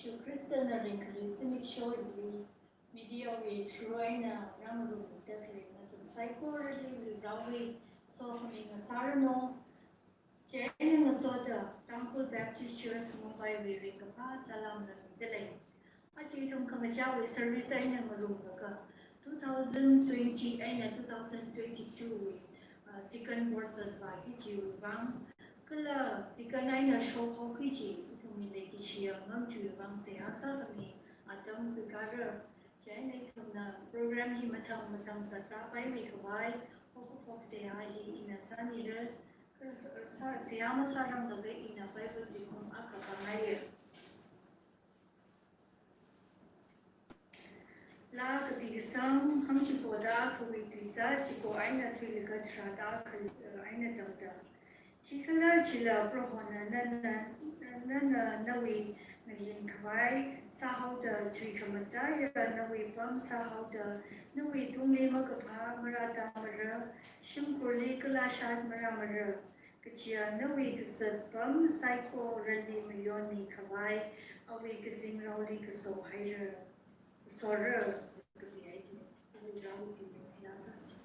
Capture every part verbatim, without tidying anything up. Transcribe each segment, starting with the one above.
Jishu Khristana ringkhali zimiksho hili media wui through eina rāngarumda khalei nathum saikorali Varewui sokhami ngasāranu. Chieina ngasoda Tangkhul Baptist Church Mumbai wui ringkaphā salām rāmida lei. Aja ithum khamachāwui service eina ngarumlaga two thousand twenty eina two thousand twenty-two wui, uh, Deacon Board zatpaki chiwui vang, kala Deacon eina shokhaoki kaji ithumwui leikashiya Ngamchuiwui vang seihā sākhami atam khuikāra. Chieina ithumna program hi mathang mathang zatda paimei khavai, haokaphok seihā hi ina sāmira. Sā, seihā masāranglaga ina Bible tuikhum akha pāngaiya. Laa kapi kasang, hangchikoda akhawui tuizat, chiko eina thuilaga tharāda akha, eh, eina tangda. Khikhalajila Prohona nana, nana nawui ngayin khavai sāhaoda, chuikhamataiya nawui pam sāhaoda, nawui tungli makaphā marātamara, shimkhurli kala shat marāmara. Kajiya nawui kazat pam saikorali mayonmi khavai, awui kazingraoli kaso haira, kasora, kapi haida, awui rao tuina seihā sāsa.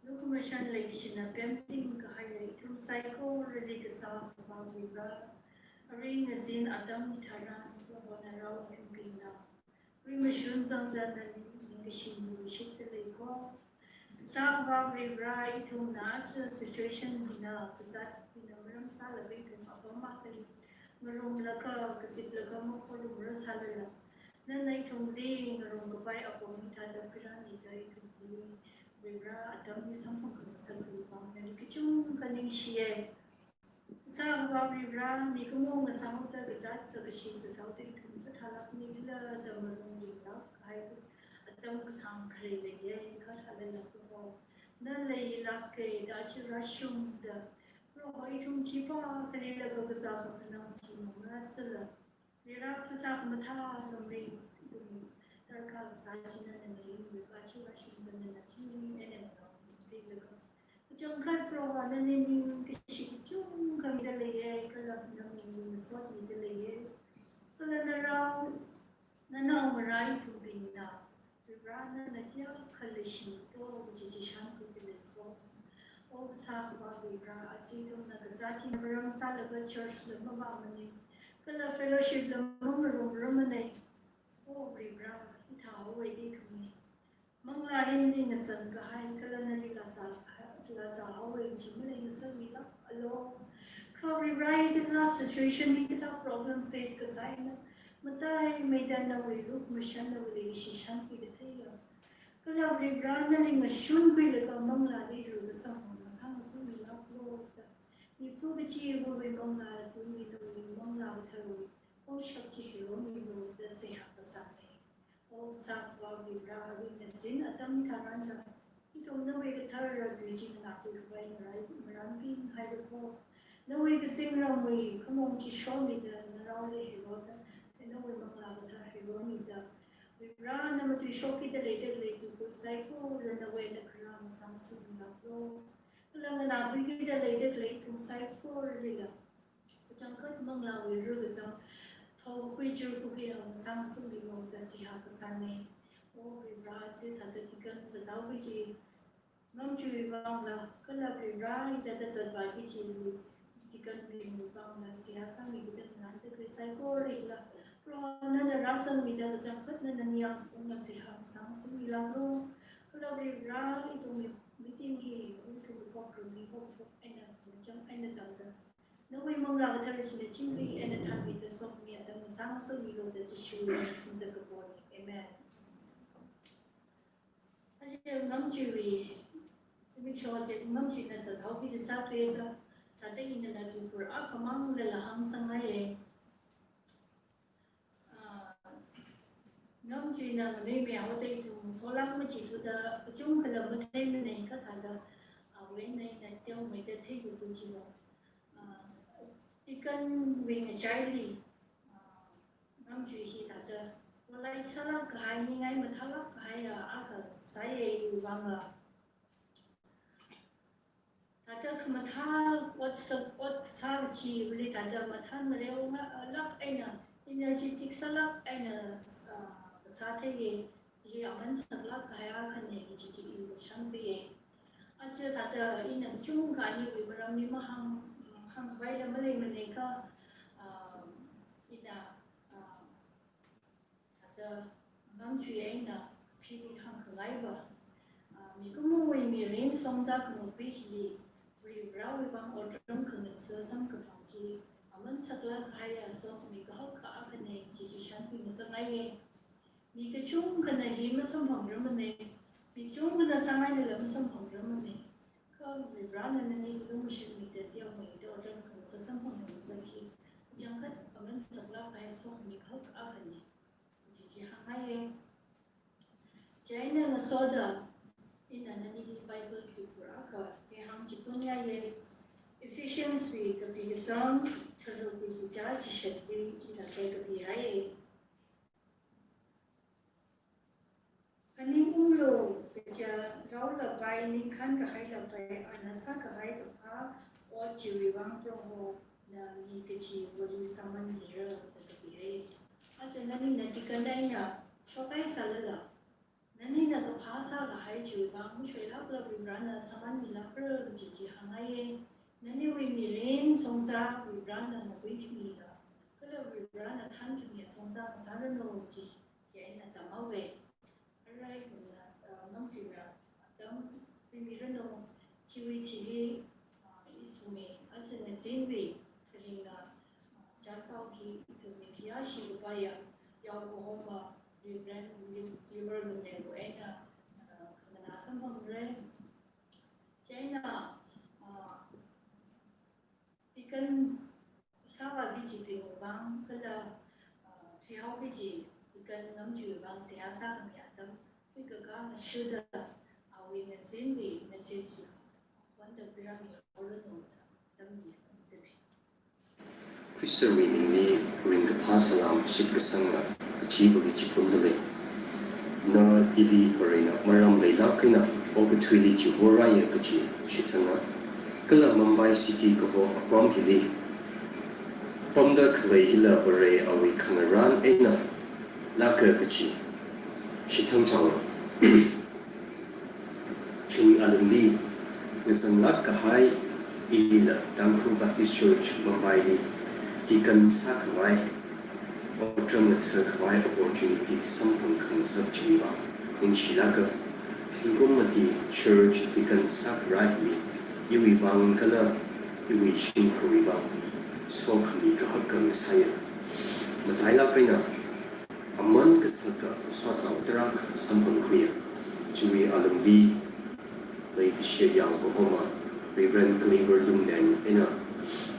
Lukhamashan leikashina pemting kahaiya ithum saikorali kasā Akhava Vare, aring azin atam hitharan Prohona rao ithumbingna, khuimashun zangda nali ningkashi ningshitda leiko. Kasā Akhava Vare, ithumna aja situation hina, kazāt hina maram sālaga ithum apam akhali ngarumlaga, kaziplaga makholumra sālala, nana ithumli ngarumkapai apong hithāda khuirāmida ithumli Vare atam hi samphang khangasak khavai vang nali kachungkha ningshiya. Kasā Akhava Vare, mikumo ngasāhaoda kazāt sākashi sāthaoda ithum kathālāk nikhala da malung ringlāk kahai atam kasāng kharei leiya, kha sālala Proho, na leilāka da aja rāshungda, Proho ithum khipākhalilaga kazā kakhanang chi mangasāla, Vare phasā khamathā lumring ithum darkar kasā chi nana ningli kachiva shungda nana chingri eina nana theilaga, kachangkhat Proho nana ningkashi kachungkha mida leiya, kala nana ming masot mida leiya. Kala narao, nanao ngarā ithumbingna, Vare nana kayākha leishito kaji chi shānkhuida leiko. O Kasā Akhava Vare, aja ithumna kazāt hina maram sālaga church la mavāmana, kala fellowship la mangarumrumana. O Vare, hithāhaowa da ithumwui manglā ringli ngazan kahai, kala nali lāzā, lāzāhaowa kaji maleingasakmilāklu. Kha Vare, hikathā situation, hikathā problem face kasā eina, mataimeida nawui lukhamashan, nawui leishi shānkhuida theiya. Kala Vare, nali ngashunkhuilaga manglāli rikasang ngasā ngasakmilāklu da, miphu kachiva̱wui manglā tui, nawui Manglā Katharawui pangshap chi heiromilu da seihā kasāna. O Kasā Akhava Vare, aring azin atam tharanla, ithum nawui kathara tui chi nganākhui khavai ngarai, ngarānping haira ko. Nawui kazingramwui khamong chi shomida, naraoli heiroda, nawui Manglā Kathara heiromida, Vare na matuishokida leida khalei Tangkhul saikora nawui eina kharā ngasā ngasakmilāklu. Kala nganākhuikida leida khalei ithum saikoralila kachangkhat manglāwui rikachang, thokakhui churkakhui ngasā ngasakmilu da seihā kasāna. O Vare, aja thāda deacon zathaoki kaji Ngamchuiwui vangla, kala Vare hithāda zatvāki kaji deaconbingwui vangla, seihā sāmida nganāda khalei saikoralila, Proho nana rāzangmida kachangkhat nana ningyāng unga seihā ngasā ngasakmilāklu. Kala Vare, ithumwui meeting hi, ithumwui program hi haokaphok eina machang eina tangda, nawui Manglā Kathara china chingri eina thānmida sokhami atam ngasā ngasakmilu da Jishuwui mingli singda kapona. Amen. Aja Ngamchuiwui zimiksho chi Ngamchuina zathaoki kaji sāthuida, thāda inala tuikhur akhamang lala hāngsangngaiya. Ah, Ngamchuina nganuimihaoda ithum solāk machithuda kachungkhala matheimana, kha thāda, ah, awui eina ina teomeida theikakhui chila, ah, deaconwui ngachaili, ah, Ngamchui hi thāda polite sālāk kahai, ningai mathālāk kahaiya akha sāya, iwui vangla. Thāda khamathā ot sā, ot sā kachiwuili thāda mathān mareonga, ah, lāk eina, energetic sālāk eina, ah, sātheiya, hi aman saklāk kahai akhana kaji chi i shānkhuiya. Aja thāda ina kachungkha aniwui maramli mahāng, hāngkhavai la maleimana kha, ah, ina, ah, thāda ngamchui eina phili hāngkhangai va, ah, mikumowui mirin shongza khanukhui hili, Varivarāwui vang otram khangasak samkaphang hi, aman saklāk kahaiya sokhami kahak akha akhana kaji chi shānkhui ngasakngaiya. Mi kachungkhana hi masamphangrarmana, mi kachungkhana sāngailala masamphangrarmana. Kha Varivarāna nani lungshimida teomeida otram khangasak samphang ngasaki, kachangkhat aman saklāk kahai sokhami kahak akhana. Kaji chi hāngngaiya. Chieina ngasoda, ina nanili Bible tuiphur akha, kahāng chi pungngaiya. Ephesians wui kapi kasang, tharuk wui kaja chishatli, ina kakapi haiya. Khaningunglu, kaja raolapai, ningkhān kahailapai, ana sākahai kaphā ot chiwui vang Prohona mi kachiva̱li sāmanmira da kapihai. Aja nanina deacon eina shokhai sālala, nanina kaphā sākahai chiwui vang mashoilākla Varivarāna sāmanmilākra kaji chi hāngngaiya. Naniwui mirin shongza Varivarāna ngapuikhamila, kala Varivarāna thānkhamiya shongza ngasāranu kaji hi eina tamhaowa. Arui ithumna, ah, ngamchuina atam pimira no, chiwui thili, ah, ithumwui aja ngazinwui kharinga, ah, chānpao hi ithumwui khayāshi kapaiya Yaokahoma Reverend Lim-, Liver Lumlengwui eina, ah, khamana samphangra. Chieina, ah, deacon sāvā kajibingwui vang kala, ah, thuihao kaji deacon ngamchuiwui vang seihā sākhami atam, huikakā ngashuda, awui ngazinwui message hi honda pirāmi horanu da tammi, tammi. Khristawui mingli ringkaphā salam shitkasanga kachivali chiphundalei. Na ili Varena maram leilāk eina okathuili chivorrāya kaji shitsanga. Kala Mumbai City kaho apam hili pamda khalei hila Vare awui khangarān eina lāka kaji shitsangchaora. Chun alungli ngazanglāk kahai ilila Tangkhul Baptist Church Mumbaili deacon sākhavai, otram ngathākhavai opportunity samphang khangasak chiwui vang ningshilāka. Zingkum mati church deacon sākharā hili iwui vang kala iwui shimkhurwui vang sokhami kahak akha ngasāya. Matailāk eina aman kasaka ngasotnao tarākha samphangkhuiya. Chiwui alungli leikashiya Yaokahoma Reverend Kaliver Lumleng eina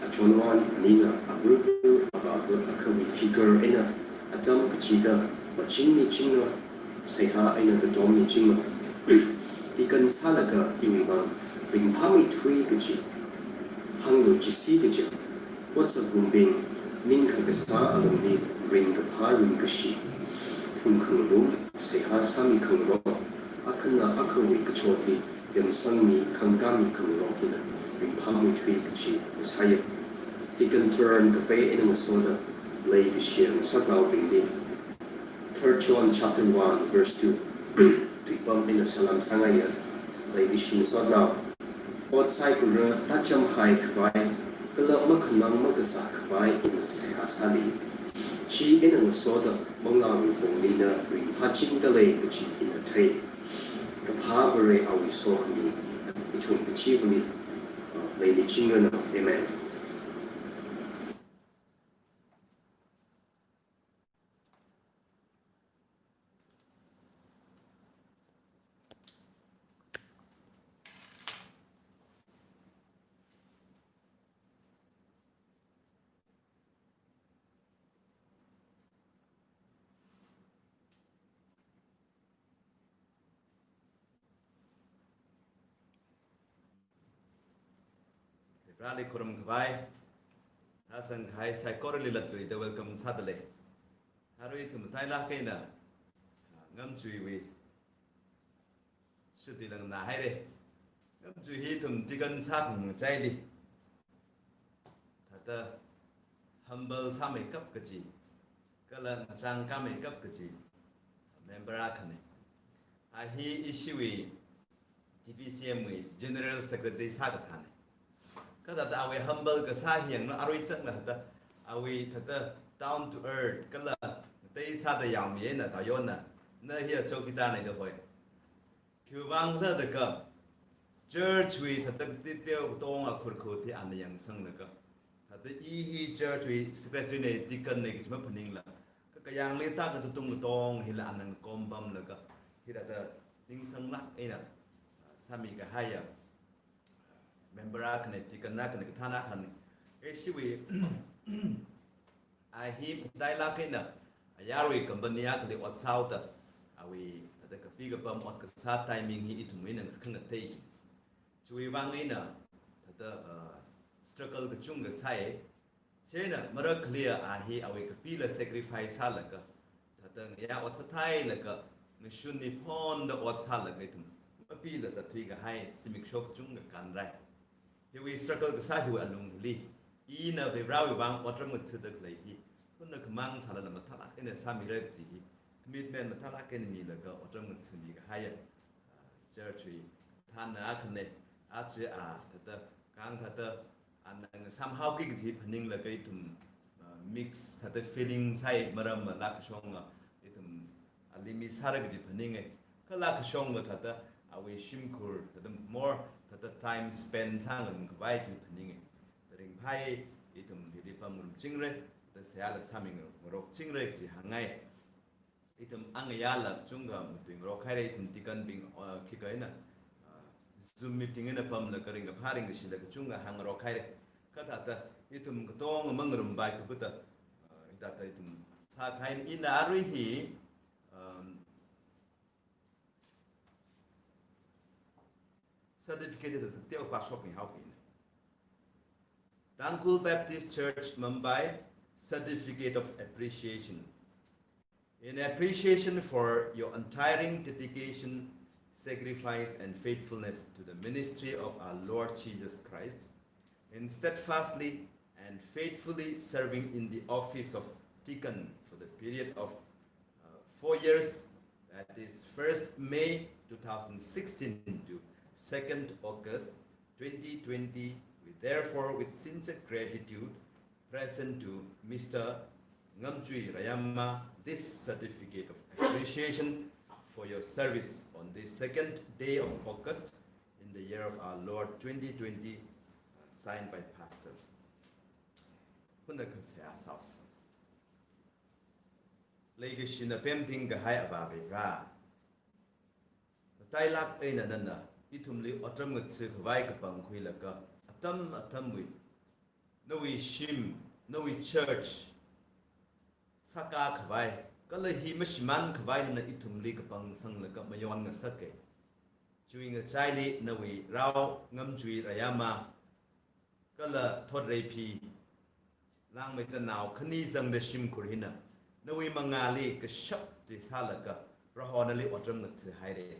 achonwan anina avurvur avāva akhawui figure eina atam kachida machingmi chingna, seihā eina katommi chingna, deacon sālaga iwui vang ringphāmeithui kaji, hānglu chisi kaja, otsak rumbing, ningkha kasā alungli ringkaphā ringkashi, phungkhangarum, seihā sāmikhangarok, akhana akhawui kachotli yangsangmi khangkāmikhangarok hina ringphāmeithui kaji ngasāya. Deacon Teren kapai eina ngasoda leikashiya ngasotnaobingli Third John chapter one verse two tuipam eina salam sāngaiya. Leikashi ngasotnao, ot saikora tāchamhaikhavai kala makhanang makazākhavai ina seihā sāli. Chi eina ngasoda manglāwui pongli na ringphāchingdalei kaji ina thei. Kaphā Vare awui sokhami ithum kachivali, uh, leimichingranu. Amen. Vareli khorumkhavai, rāzangkahai saikorali latluida welcome sādalei. Arui ithum matailāk eina ngamchuiwui shutui langna haira. Ngamchui hi ithum deacon sākhangachaili thāda humble sāmeikap kaji, kala ngachang kāmeikap kaji member akhana. A hi ishiwui T B C M wui General Secretary sākasāna. Kha thāda awui humble kasā hi yanglu, arui chakla thāda awui thāda down to earth kala tei sāda yaomi eina thāda yonna, na hi a chowkidar na da hoi. Khiwuivang khala da kha, church wui thāda kateo katonga khurkhut hi ana yangsanglaga, thāda i hi church wui secretary na, deacon na kaji maphaningla, kha kayāngli thāda katutung katong hila ana ngakompamlaga, hi thāda ningsanglāk eina sāmikahaiya member akhana, deacon akhana, kathāna akhana. Ishiwui a hi matailāk eina ayarwui company akhali ot sāhaoda, awui thāda kapi kapam ot kasā timing hi ithumwui eina khangatei hi. Chiwuivang eina thāda, uh, struggle kachungkha sāi. Chieina marakhali a hi awui kapila sacrifice sālaga, thāda ngayā ot sāthailaga, ngashun niphonda ot sālaga ithum mapila zatthuikahai zimiksho kachungkha kānrai. Hiwui struggle kasā hiwui alungli, ina Varivarāwui vang otram ngathada khalei hi, hunnakhamang sālala mathālāk eina sāmira kaji hi, commitment mathālāk eina milaga otram ngathami kahaiya, ah, church wui thāna akhana. Aja a thāda, kang thāda, ana ngasamhaoki kaji phaninglaga ithum, ah, mix thāda feeling sāi, maram malak shonga, ithum ali mi sāra kaji phaninga. Kala kashong va thāda awui shimkhur thāda more thāda time spend sāngarum khavai chi phaninga. Ringphai, ithum hili pamngarum chingra, thāda seihāla sāmingarok chingra kaji hāngngai. Ithum angayāla kachungkha matuingarok haira, ithum deacon bing, uh, khikha eina, uh, Zoom meeting eina pamlaga ringkaphā ringkashila kachungkha hāngngarok haira. Kha thāda ithum katonga mangarum bai thukuda, uh, hithāda ithum sākahai. Ina arui hi, um, certificate da teo pāshokmihaoki na. Tangkhul Baptist Church Mumbai, Certificate of Appreciation. In appreciation for your untiring dedication, sacrifice, and faithfulness to the ministry of our Lord Jesus Christ, in steadfastly and faithfully serving in the office of deacon for the period of, uh, four years, that is first May two thousand sixteen to second August twenty twenty, we therefore, with sincere gratitude, present to Mister Ngamchui Rayama this certificate of appreciation for your service on this second day of August in the year of our Lord twenty twenty, uh, signed by Pastor. Hunnakha seihā sāsa. Leikashina pemting kahai Avā Varivarā, matailāk eina nana ithumli otram ngatha khavai kapangkhuilaga, atam atamwui nawui shim, nawui church sākā khavai, kala hi mashimān khavai nana ithumli kapangsanglaga mayon ngasaka. Chiwui ngachaili nawui rao Ngamchui Rayama kala Thotreiphi Langmeida nao khani zangda shimkhur hina nawui mangāli kashap chi sālaga Proho nali otram ngathahaira.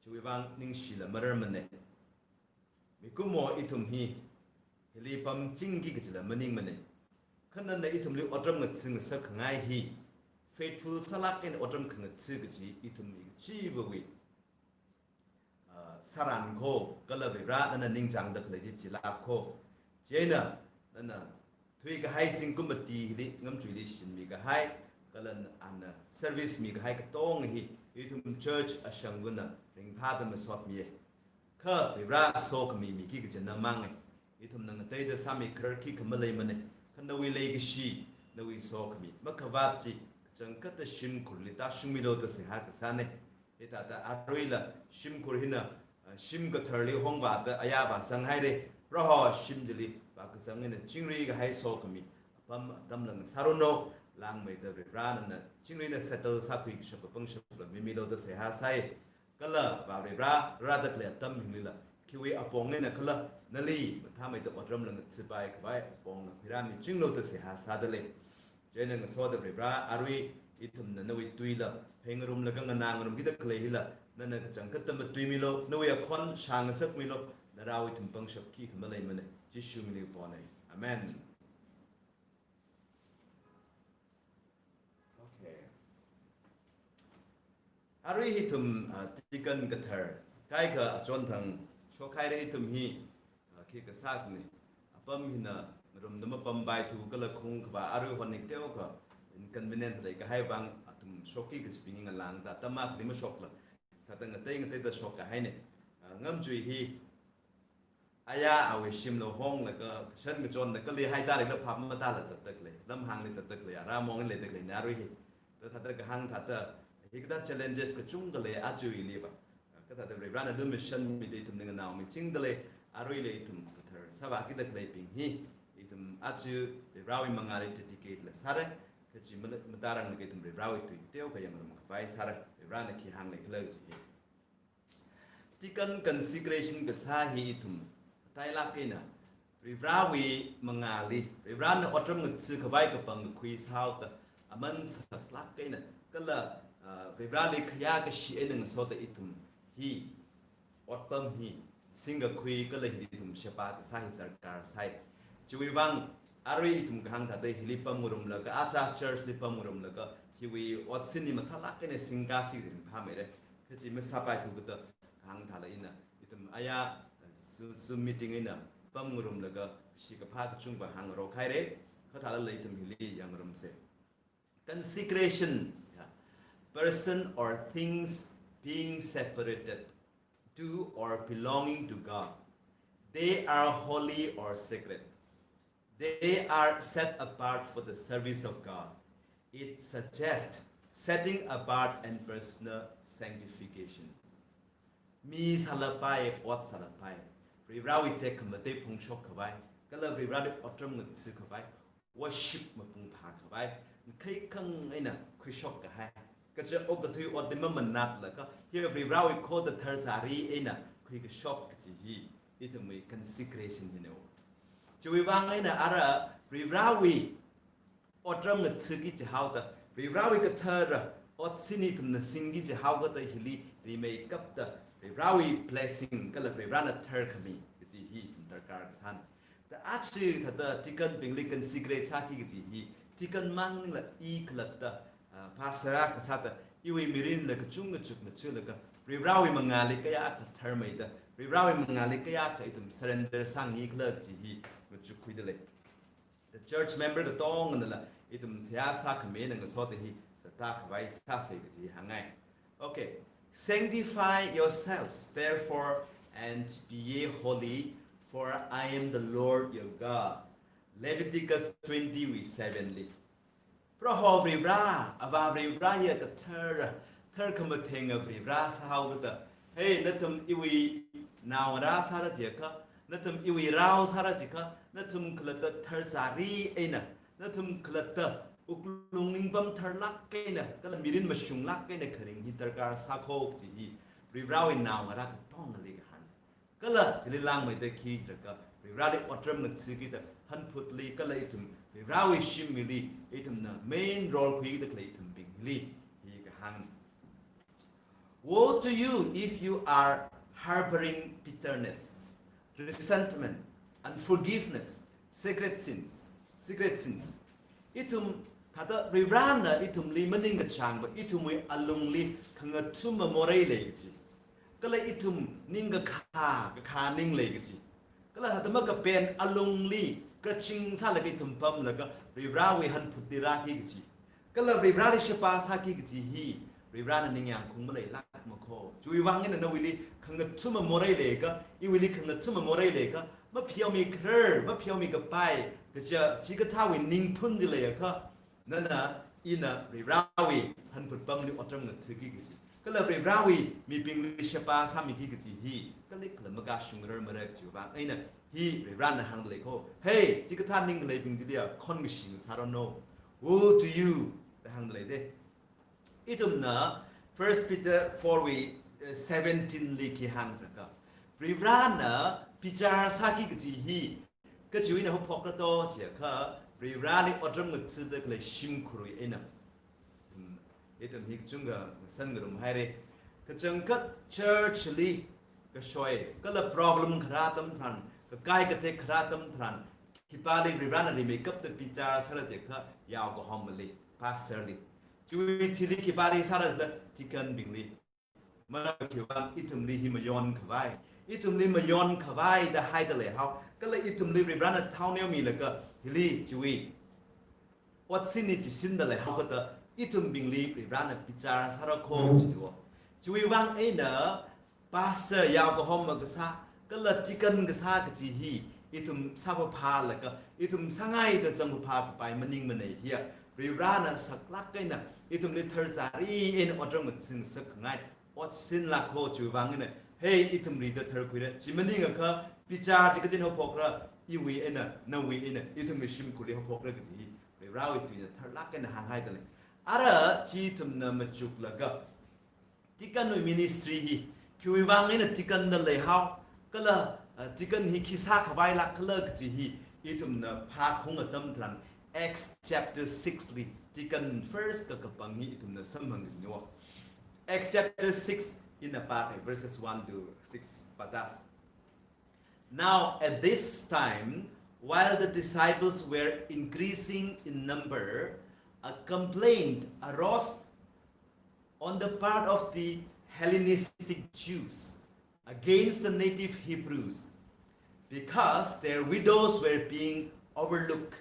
Chiwui vang ningshila mararmana. Mikumo ithum hi hili pamchingki kajila maningmana. Kha nana ithumli otram ngatha ngasakkhangai hi faithful sālāk eina otram khangatha kaji ithum hi kachivawui, ah, sāran kho, kala Varivarā nana ningchāngda khalei chi chilāk kho. Chieina nana thuikahai zingkum mati hili Ngamchuili shinmi kahai, kala ana service mikahai katonga hi ithum church ashangvana ringphāda masotmiya. Kha Varivarā sokhami miki kaji na manga. Ithumna ngateida sāmi khararki khamaleimana. Kha nawui leikashi, nawui sokhami makhavāt chi kachangkhatta shimkhurli tāshungmilu da seihā kasāna. Hithāda aruila shimkhur hina, ah, shim katharli hongvāda ayā vāzanghaira. Proho shim chili vākazang eina chingri kahai sokhami apam atamla ngasāranu. Langmeida Varivarā nana chingri eina settle sākhui kashap kapangshapla mimilu da seihā sai. Kala Avā Varivarā rāda khalei atam hinglila khiwui apong eina khala nali mathāmeida otramla ngathapai khavai apongla khuirāmichinglu da seihā sādalei. Chieina ngasoda Varivarā, arui ithumna nawui tuila pheingarumlaga nganāngarumkida khalei hila nana kachangkhatta matuimilu, nawui akhon shāngasakmilu, narao ithum pangshap khikha maleimana, Jishu mingli pone. Amen. Okay. Arui hi ithum, ah, deacon kathar kaikha achonthang shokhaira. Ithum hi, ah, khi kasāsne. Apam hina ngarumda mapampai thu kala khung khavā arui hon nik teokha inconvenience leikahai vang athum shokki kachibing hi ngalāngda, atam akhali mashokla thāda ngatei ngateida shokkahaine. Ah, ngamchui hi aya awui shimla honglaga, kashan kachonla kali haida leila phap matāla zatda khalei, lamhāngli zatda khalei, ara mong leida khaleina arui hi. Thāda thāda kahāng thāda, hikathā challenges kachungkha lei aja iliva. Kathāda Varivarana lumashanmida ithum ninganao michingda lei, aruila ithum kathar sāvākida khaleibing hi, ithum aja Varivarawui mangāli dedicate la sāra, kachi mala-, mataranglaga ithum Varivarawui tui teokha yangngarum khavai sāra, Varivarana khi hānglei khala kaji hi. Deacon consecration kasā hi ithum matailāk eina Varivarawui mangāli, Varivarana otram ngatha khavai kapangkakhui sāhaoda, aman saklāk eina, kala, ah, Varivarali khayākashi eina ngasoda ithum hi otpam hi singkakhui kala hi ithum sheba kasā hi darkar sai. Chiwui vang arui ithum kahāng thāda hili pamngarumlaga, aja church li pamngarumlaga, hiwui otsin hi mathālāk eina singkasi ringphāmeira. Kachi masāpai thu kathā kahāng thāla ina, ithum aya Zoom, Zoom meeting eina pamngarumlaga shikaphā kachungkha hāngngarok haira. Kha thālala ithum hili yangngarumsa. Consecration, yeah. Person or things being separated to or belonging to God. They are holy or sacred. They are set apart for the service of God. It suggests setting apart and personal sanctification. Mi sālapai, ot sālapai, Varivarawui tekhamatei phongshok khavai, kala Varivarali otram ngatha khavai, worship mapung phā khavai, ngakheikhang eina khuishok kahai, kaja okathui ot eina mamanatlaga, hi Varivarawui khoda tharzari eina khuikashok kaji hi ithumwui consecration hina. Chiwui vang eina ara Varivarawui otram ngathaki jihaoda, Varivarawui kathara otsin hi ithumna singki jihaokada hili rimeikapta Varivarawui blessing kala Varivarana tharkhami kaji hi ithum darkar kasāna. Da aja thāda deacon bingli consecrate sāki kaji hi, deacon mang maningla i khalatta, ah, pastor akha sāda, iwui mirinla kachungkha chukmajalaga, Varivarawui mangāli kayākha tharmeida, Varivarawui mangāli kayākha ithum surrender sāngai khala kaji hi machukkhuida lei. The church member katongnala ithum seihā sākhami eina ngasoda hi sātā khavai sāsa kaji hāngngai. Okay. Sanctify yourselves, therefore, and be ye holy, for I am the Lord your God. Leviticus twenty wui seven li. Proho Varivara, Avā Varivara hiya kathara, tharkhamathenga Varivara sāhaokada, hei, nathum iwui naongarā sāra jiakha, nathum iwui rao sāra jiakha, nathum khalatta tharzari eina, nathum khalatta wuklung ningpam tharlāk eina, kala mirin mashunglāk eina kharing hi darkar sākho kaji hi Varivarawui naongarā katongali kahāng. Kala chili langmeida khi jiakha, Varivarali otram ngathakida hanphutli kala ithum Varivarawui shimli ithumna main role khuida khalei ithumbingli hi kahāng. Woe to you if you are harboring bitterness, resentment, unforgiveness, secret sins, secret sins. Ithum thāda Varivarana ithumli maningkachāngva, ithumwui alungli khangathuma morei lei kaji. Kala ithum ningkakhā, kakhā ning lei kaji. Kala thāda makapen alungli kaching sālaga ithum pamlaga Varivarawui hanphutli rāki kaji. Kala Varivarali sheba sāki kaji hi, Varivarana ningyāng khaung maleilākmakho. Chiwui vang eina nawuili khangathuma morei leiakha, iwuili khangathuma morei leiakha, mapheomi kharar, mapheomi kapai, kaja chikathāwui ningphun chi leiakha, nana ina Varivarawui hanphut pamli otram ngathaki kaji, kala Varivarawui mibingli sheba sāmiki kaji hi, kalikla makashung rarmara kajiwui vang eina hi Varivarana hāngda leikho. Hei, chikathā ning khaleibing chiliya khon kashi ngasāranu. Woe to you, da hāngda leida. Ithumna First Peter four wui, eh, seventeen li khi hāng jiakha, Varivarana bichar sāki kaji hi kachiwui eina haophokra to jiakha, Varivarali otram ngathada khalei shimkhurwui eina. Ithum, ithum hi kachungkha ngasan ngarumhaira. Kachangkhat church li kashoi, kala problem kharā atam tharan, kakai katek kharā atam tharan, khipāli Varivarāna rimeikapta bichar sāra jiakha yaokahomali, pastor li. Chiwui thili khipāli sāra jiakha deacon bingli. Maram khiwuivang ithumli hi mayon khavai. Ithumli mayon khavai da haida leihao. Kala ithumli Varivarāna thao neomilaga hili chiwui otsin hi chishinda leihao kachida ithumbingli Varivarāna bichar sāra kho chiwo. Chiwuivang eina pastor yaokahoma kasā, kala deacon kasā kaji hi ithum sāphaphalaga, ithum sāngaida zangphapha kapai maningmanei hiya. Varivarāna saklāk eina ithumli tharzari eina otram ngatsingsakngai otsin lākho chiwuivang eina, hei ithumli da tharkhuira, chi maningakha bichar chi kachin haophokra, iwui eina, nawui eina, ithumwui shimkhurli haophokra kaji hi Varivarāwui tuina tharlāk eina hānghaida lei. Ara chi ithumna machuklaga, deacon wui ministry hi, khiwuivang eina deacon da leihao, kala, uh, deacon hi khi sākhavailāk khala kaji hi, ithumna phākhaung atam tharan, Acts chapter six li, deacon first kakapang hi ithumna samphang kajinao. Acts chapter six, ina pākahai verses one to six pāda sa. Now, at this time, while the disciples were increasing in number, a complaint arose on the part of the Hellenistic Jews against the native Hebrews, because their widows were being overlooked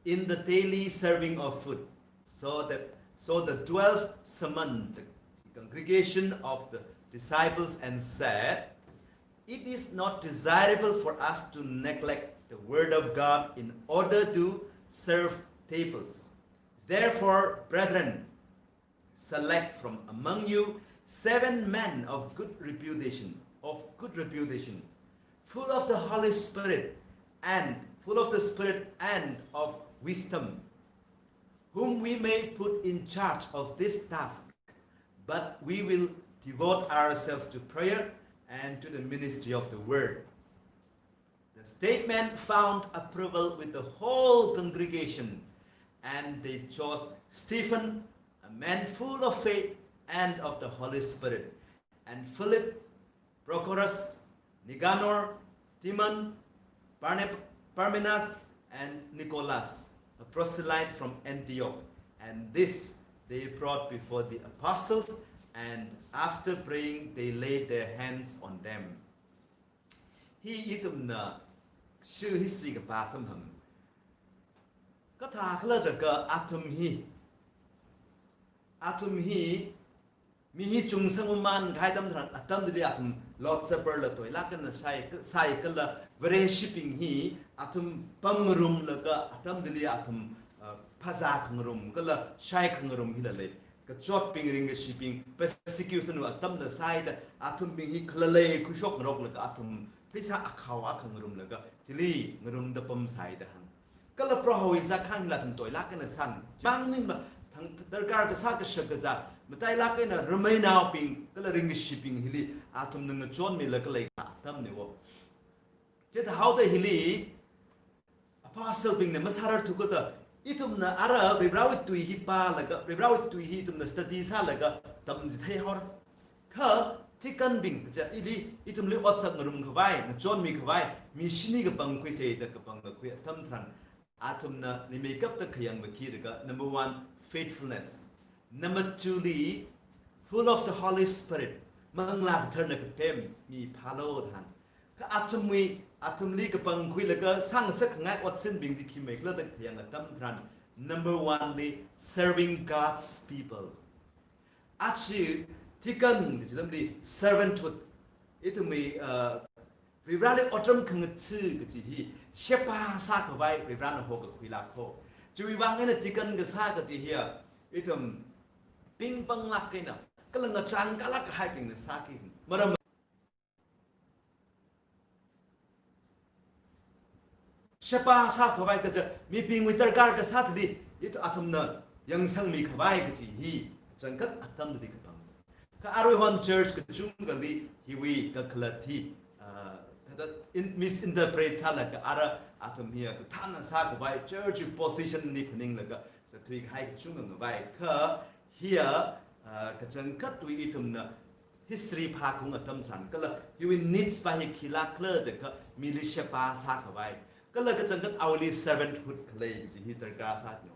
in the daily serving of food. So that, so the twelve summoned the congregation of the disciples and said, "It is not desirable for us to neglect the word of God in order to serve tables. Therefore, brethren, select from among you seven men of good reputation, of good reputation, full of the Holy Spirit and full of the Spirit and of wisdom, whom we may put in charge of this task, but we will devote ourselves to prayer and to the ministry of the word." The statement found approval with the whole congregation, and they chose Stephen, a man full of faith and of the Holy Spirit, and Philip, Prochorus, Nicanor, Timon, Parne-, Parmenas, and Nicholas, a proselyte from Antioch. And this they brought before the apostles, and after praying, they laid their hands on them. Hi ithumna shi history kapā samphang. Kathā khala jiakha athum hi, athum hi, mi hi chungsang maman kahai atam tharan atam chili athum Lord's Supper la toilāk eina shai, shai kala Vareshibing hi athum pamngarumlaga atam chili athum, uh, phazā khangarum kala shai khangarum hila lei. Kachotbing ringkashibing persecution wui atamla sāhaida athumbing hi khalalei khuishok ngaroklaga athum pheisā akhao akha ngarumlaga chili ngarumda pamsai da hāng. Kala Prohowui zākhang hila athum toilāk eina san. Mang ningma thang darkar kasā kashak kazā matailāk eina ramainaobing kala ringkashibing hili athumna ngachonmilaga leikahai atamnei wo. Chithāhaoda hili apostle bingna masārarthu kachida, ithumna ara Varivarāwui tui hi pālaga, Varivarāwui tui hi ithumna study sālaga tamchitheihaora. Kha deacon bing kaja ili ithumli otsak ngarumkhavai, ngachonmikhavai, mi shini kapangkhuisei da kapangkakhui atam tharan, athumna rimeikapta khayang makhi jiakha, number one, faithfulness. Number two li, full of the Holy Spirit, Manglā Katharana kapem mi phālu da hāng. Kha athumwui, athumli kapangkhuilaga sāngasakngai otsinbing chi khimeikhala da khayang atam tharan, number one li, serving God's people. Aja deacon kaji lamli servanthood, ithumwui, uh, Varivarāli otram khangatha kaji hi sheba sākhavai Varivarāna hokakhuilākho. Chiwuivang eina deacon kasā kaji hiya ithum pingpanglāk eina kala ngachangkalāk kahaibingna sāki. Maram sheba sākhavai kaja mibingwui darkar kasā thili ithum athumna yangsangmikhavai kaji hi kachangkhat atam thili kapang. Kha aruihon church kachungkhali hiwui kakhalat hi, ah, thāda in-, misinterpret sālaga ara athum hiya kathānna sākhavai church position li phaninglaga zatthuikahai kachungkha ngavai. Kha hiya, ah, kachangkhatwui ithumna history phākhaung atam tharan, kala hiwui needs pa hi khilāk khala jiakha mili sheba sākhavai, kala kachangkhat awuili servanthood khalei kaji hi darkar sāno.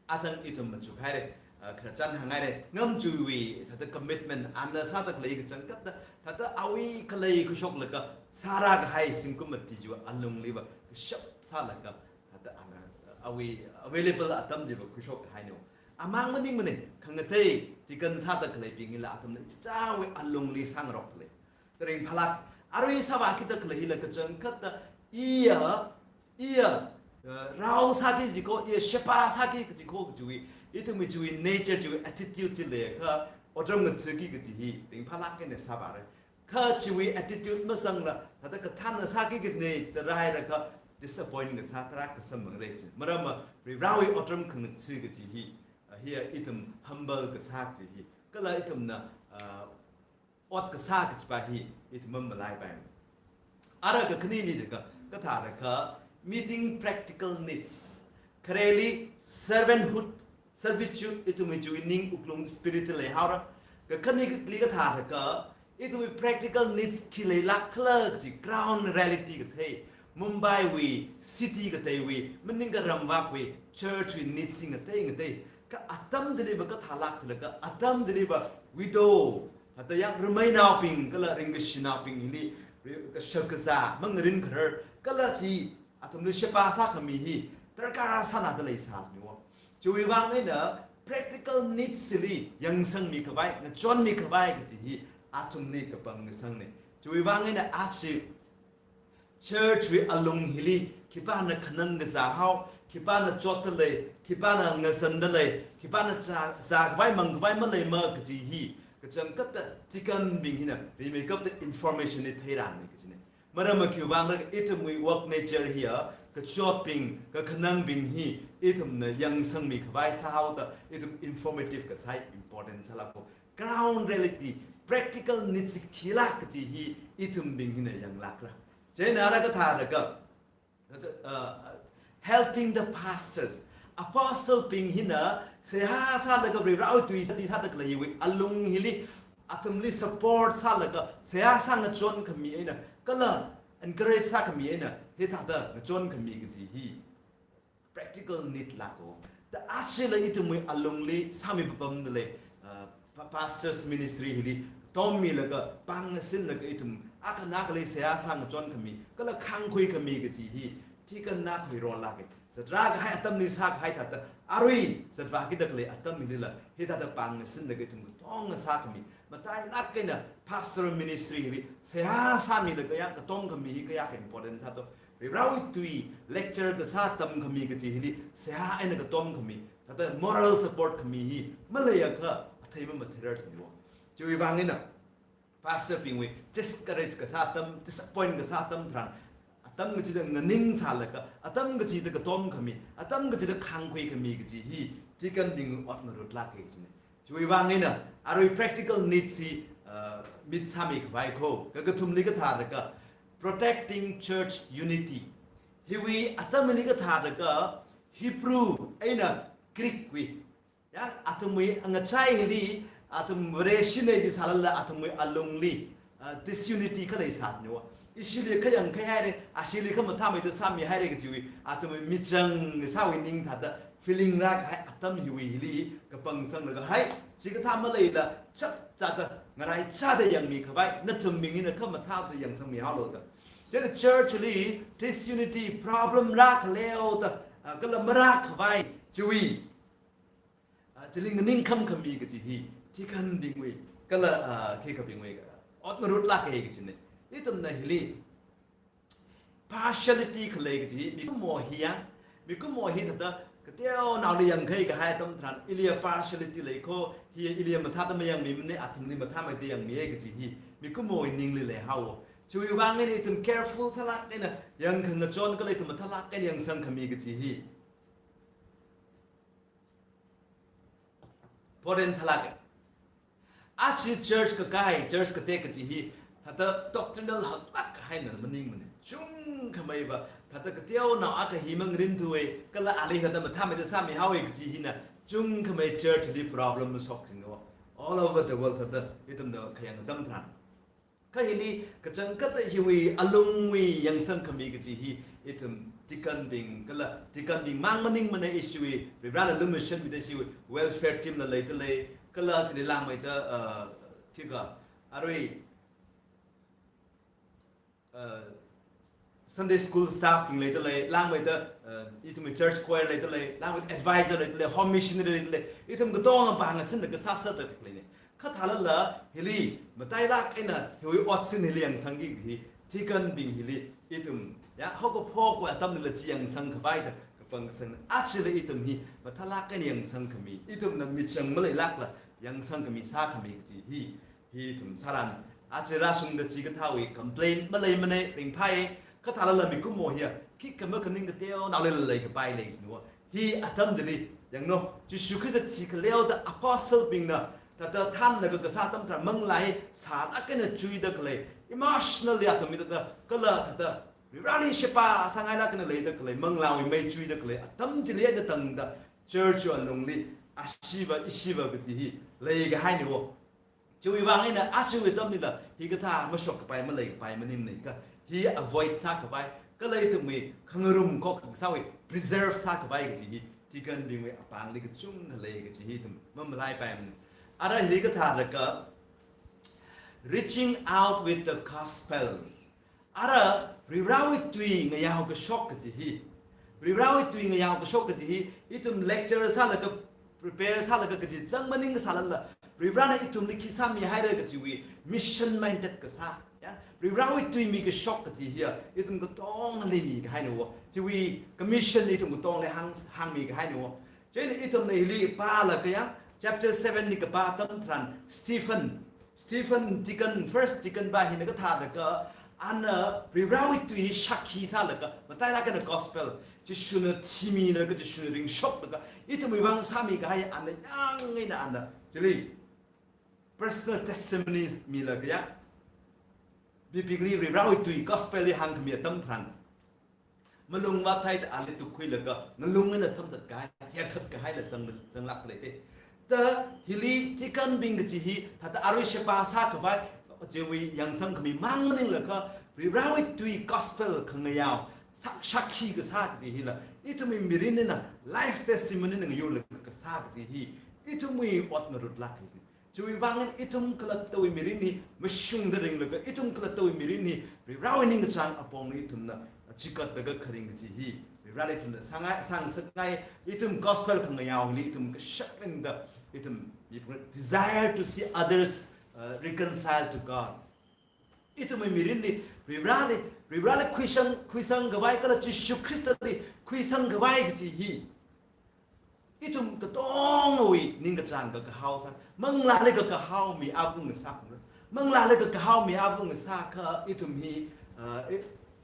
Atang ithum machuk haira, ah, khararchan hāngngaira, ngamchuiwui thāda commitment ana sāda khalei kachangkhat da, thāda awui khalei khuishok laga sārākahai zingkum mati chiva alungli va kashap sālaga, thāda ana awui available atam chiva khuishok haino. Amang maningmana, khangatei deacon sāda khaleibingla atamna ichichāwui alungli sāngarok khalei. Kha ringphālāk, arui sāvākida khalei hila kachangkhat da, iya, iya, eh, rao sāki kaji kho, iya sheba sāki kaji kho kajiwui, ithumwui chiwui nature chiwui attitude chi leiakha, otram ngathāki kaji hi ringphālāk eina sāvāra. Kha chiwui attitude masangla, thāda kathānna sāki kajina da rāhaiakha, disappoint kasā tarākha samphangra kaji. Maramva, Varivarāwui otram khangathā kaji hi, ah, hiya ithum humble kasā kaji hi. Kala ithumna, ah, ot kasā kajipa hi ithum mamalaipaiya. Ara kakhaneli jiakha, kathāda kha, meeting practical needs. Khareli servanthood, servitude, ithumwui chiwui ning wuklung spirit leihaora. Kakhaneli kathāda kha, ithumwui practical needs khi leilāk khala kaji ground reality kathei, Mumbai wui, city kateiwui, maningkha ramvakwui, church wui needs hi ngatei ngatei. Kha atam chiliva kathālāk jilaga, atam chiliva widow, thāda yangramei naobing, kala ringkashi naobing hili, ri-, kashak kazā, mangarin kharar, kala chi, athumli sheba sākhami hi, darkar sānada leisāniwo. Chiwui vang eina, practical needs chili yangsangmi khavai, ngachonmi khavai kaji hi, athumli kapang ngasangna. Chiwui vang eina aja church wui alung hili, khipāna khanang kazā hao, khipāna chotda lei, khipāna ngazanda lei, khipāna zā, zākhavai mangkhavai maleima kaji hi, kachangkhat da deacon bing hina, rimeikapta information hi theirāna kajina. Maramva khiwui vang laga ithumwui work nature hiya, kachotbing, kakhanangbing hi, ithumna yangsangmi khavai sāhaoda, ithum informative kasā hi important sālāko. Ground reality, practical needs khilāk kaji hi, ithumbing hina yanglākra. Chieina ara kathāda kha, uh, helping the pastors. Apostle bing hina, seihā sālaga Varivarāwui tui sāda sāda khaleiwui alung hili, athumli support sālaga, seihā sāngachon khami eina, kala encourage sākhami eina, hithāda ngachon khami kaji hi practical need lāko. Da achila ithumwui alungli sāmi papamda lei, uh, pa-, pastors ministry hili, tommilaga, pāng ngasinlaga ithum, akha eina akha seihā sāngachon khami, kala khāngkhui khami kaji hi, deacon na khuirālāka. Zatrā kahai atamli sākahai thāda, arui, zatvāki da khalei atam hilila, hithāda pāng ngasinlaga ithum katonga sākhami, matailāk eina pastoral ministry hili, seihā sāmilaga ya katom khami hi kayākha important sāto. Varivarāwui tui lecture kasā tamkhami kaji hili, seihā eina katom khami, thāda moral support khami hi, maleiakha, athei mamatheirar siniwo. Chiwui vang eina, pastor bingwui discourage kasā atam, disappoint kasā atam tharan, atam kachida nganing sālaga, atam kachida katom khami, atam kachida khāngkhui khami kaji hi, deacon bingwui ot ngarutlāka kajina. Chiwui vang eina, arui practical needs hi, uh, meet sāmi khavai kho, kakathumli kathāda kha, protecting church unity. Hiwui atamli kathāda kha, Hebrew eina Greek wui. Ya, athumwui angachai hili, athum Vareshi nei ji sālala athumwui alungli, uh, disunity khalei sāniwo. Ishili kha yangkhai haira, ashili kha mathāmeida sāmi haira kajiwui, athumwui michang sāwui ning thāda feeling rākahai atam hiwui hili, kapang sanglaga hai, chikathā maleila, chapchāda, ngaraichāda yangmi khavai, nathumbing hina khamathāda yangsangmi haolo da. Chieina church li, disunity, problem rākhaleoda, ah, kala marākhavai, chiwui, ah, chili nganingkham khami kaji hi, deacon bingwui, kala, ah, khikha bingwui, ot ngarutlāka kajina. Ithumna hili, partiality khalei kaji, mikumo hiya, mikumo hi thāda, kateonaoli yangkhai kahai atam tharan, iliya partiality lei kho, hi iliya mathāda mayangmimana, athumli mathāmeida yangmiya kaji hi, mikumowui ningli leihaowa. Chiwui vang eina ithum careful sālāk eina, yangkhangachon kala ithum mathālāk eina yangsang khami kaji hi. Important sālāka. Aja church kakai, church katek kaji hi, thāda doctrinal haklāk haina maningmana. Chungkhameiva, thāda kateonao akha hi mangarinthuwa, kala ali thāda mathāmeida sāmihaowa kaji hina, chungkhamei church li problem shokchinga. all over the world thāda ithumna khayang atam tharan. Kha hili kachangkhatta hiwui alungwui yangsang khami kaji hi ithum deacon bing kala deacon bing mang maningmana, ishiwui Varivarana lumashanmida ishiwui welfare team la leidalei, kala chili langmeida, uh, thika arui, uh, Sunday school staff bing leidalei, langmeida, uh, ithumwui church choir leidalei, langmeida advisor leidalei, home missionary leidalei, ithum katonga pāngasinda kasā sāda leine. Kha thālala hili matailāk eina hiwui otsin hili yangsangki hi, deacon bing hili ithum, ya, haokaphok atamlila chi yangsang khavai da kapang kasang. Achila ithum hi mathālāk eina yangsang khami, ithumna michang maleilākla yangsang khami sākhami kaji hi, hi ithum sāran. Achi rāshungda chikathāwui complain maleimana, ringphai. Kha thālala mikumo hiya khikha makhaning kateonaoli leikapai lei jinu. Hi atam chili yanglu, Jishu Khrista thikhaleoda apostle bingna thāda thanlaga kasā atam tharan manglā hi sālāk eina chuida khalei, emotionally atam hi thāda kala thāda Varivarali sheba sāngailāk eina leida khalei, manglāwui mei chuida khalei atam chili eina tangda church wui alungli ashiva ishiva kaji hi leikahaina. Chiwui vang eina achiwui atamlila hikathā mashok kapai, malei kapai maningmana, kha hi avoid sākhavai, kala ithumwui khangarum khok kasāwui preserve sākhavai kaji hi deacon bingwui apāngli kachungkha lei kaji hi ithum mamalaipaimana. Ara hili kathālakha, reaching out with the gospel. Ara Varivarawui tui ngayao kashok kaji hi. Varivarawui tui ngayao kashok kaji hi, ithum lecture sālaga, prepare sālaga kaji chang maning kasālala, Varivarana ithumli khi sāmihaira kajiwui mission minded kasā, ya, Varivarawui tui mikashok kaji hiya ithum katongali mikahaina. Hiwui commission ithum katongali hāng, hāngmikahaina. Chieina ithumna hili pālaga yang, chapter seven li kapā atam tharan, Stephen, Stephen deacon, first deacon pa hina kathālakha, ana Varivarawui tui shākhi sālaga, matailāk eina gospel, Jishuna thimilaga, Jishuna ringshoklaga ithumwui vang sāmikahai ana yang eina ana chili personal testimony milaga ya, mibingli Varivarawui tui gospel li hāngkhami atam tharan, malung vāthaida ali tukkhuilaga ngalung eina thamthatkahai, herthatkahaila zang, zanglāk leite. Ta hili deacon bing kaji hi thāda arui sheba sākhavai, chiwui yangsang khami mang maningla kha, Varivarawui tui gospel khangayao sā, shākhi kasā kaji hila ithumwui mirin eina life testimony eina ngayurlaga kasā kaji hi ithumwui ot ngarutlāk hi. Chiwui vang eina ithum khalattawui mirin hi mashungda ringlaga, ithum khalattawui mirin hi Varivarawui ningkachāng apongli ithumna chikatlaga kharing kaji hi Varivarali ithumna sāngai, sāngasakngai. Ithum gospel khangayao hili ithum kashak ringda, ithum mipung desire to see others, uh, reconcile to God. Ithumwui mirinli Varivarali, Varivarali khuisang, khuisangkhavai kala Jishu Khristali khuisangkhavai kaji hi ithum katongawui ningkachāng kakahao sā, manglāli kakahao mi avung sā, manglāli kakahao mi avung sākha ithum hi, uh,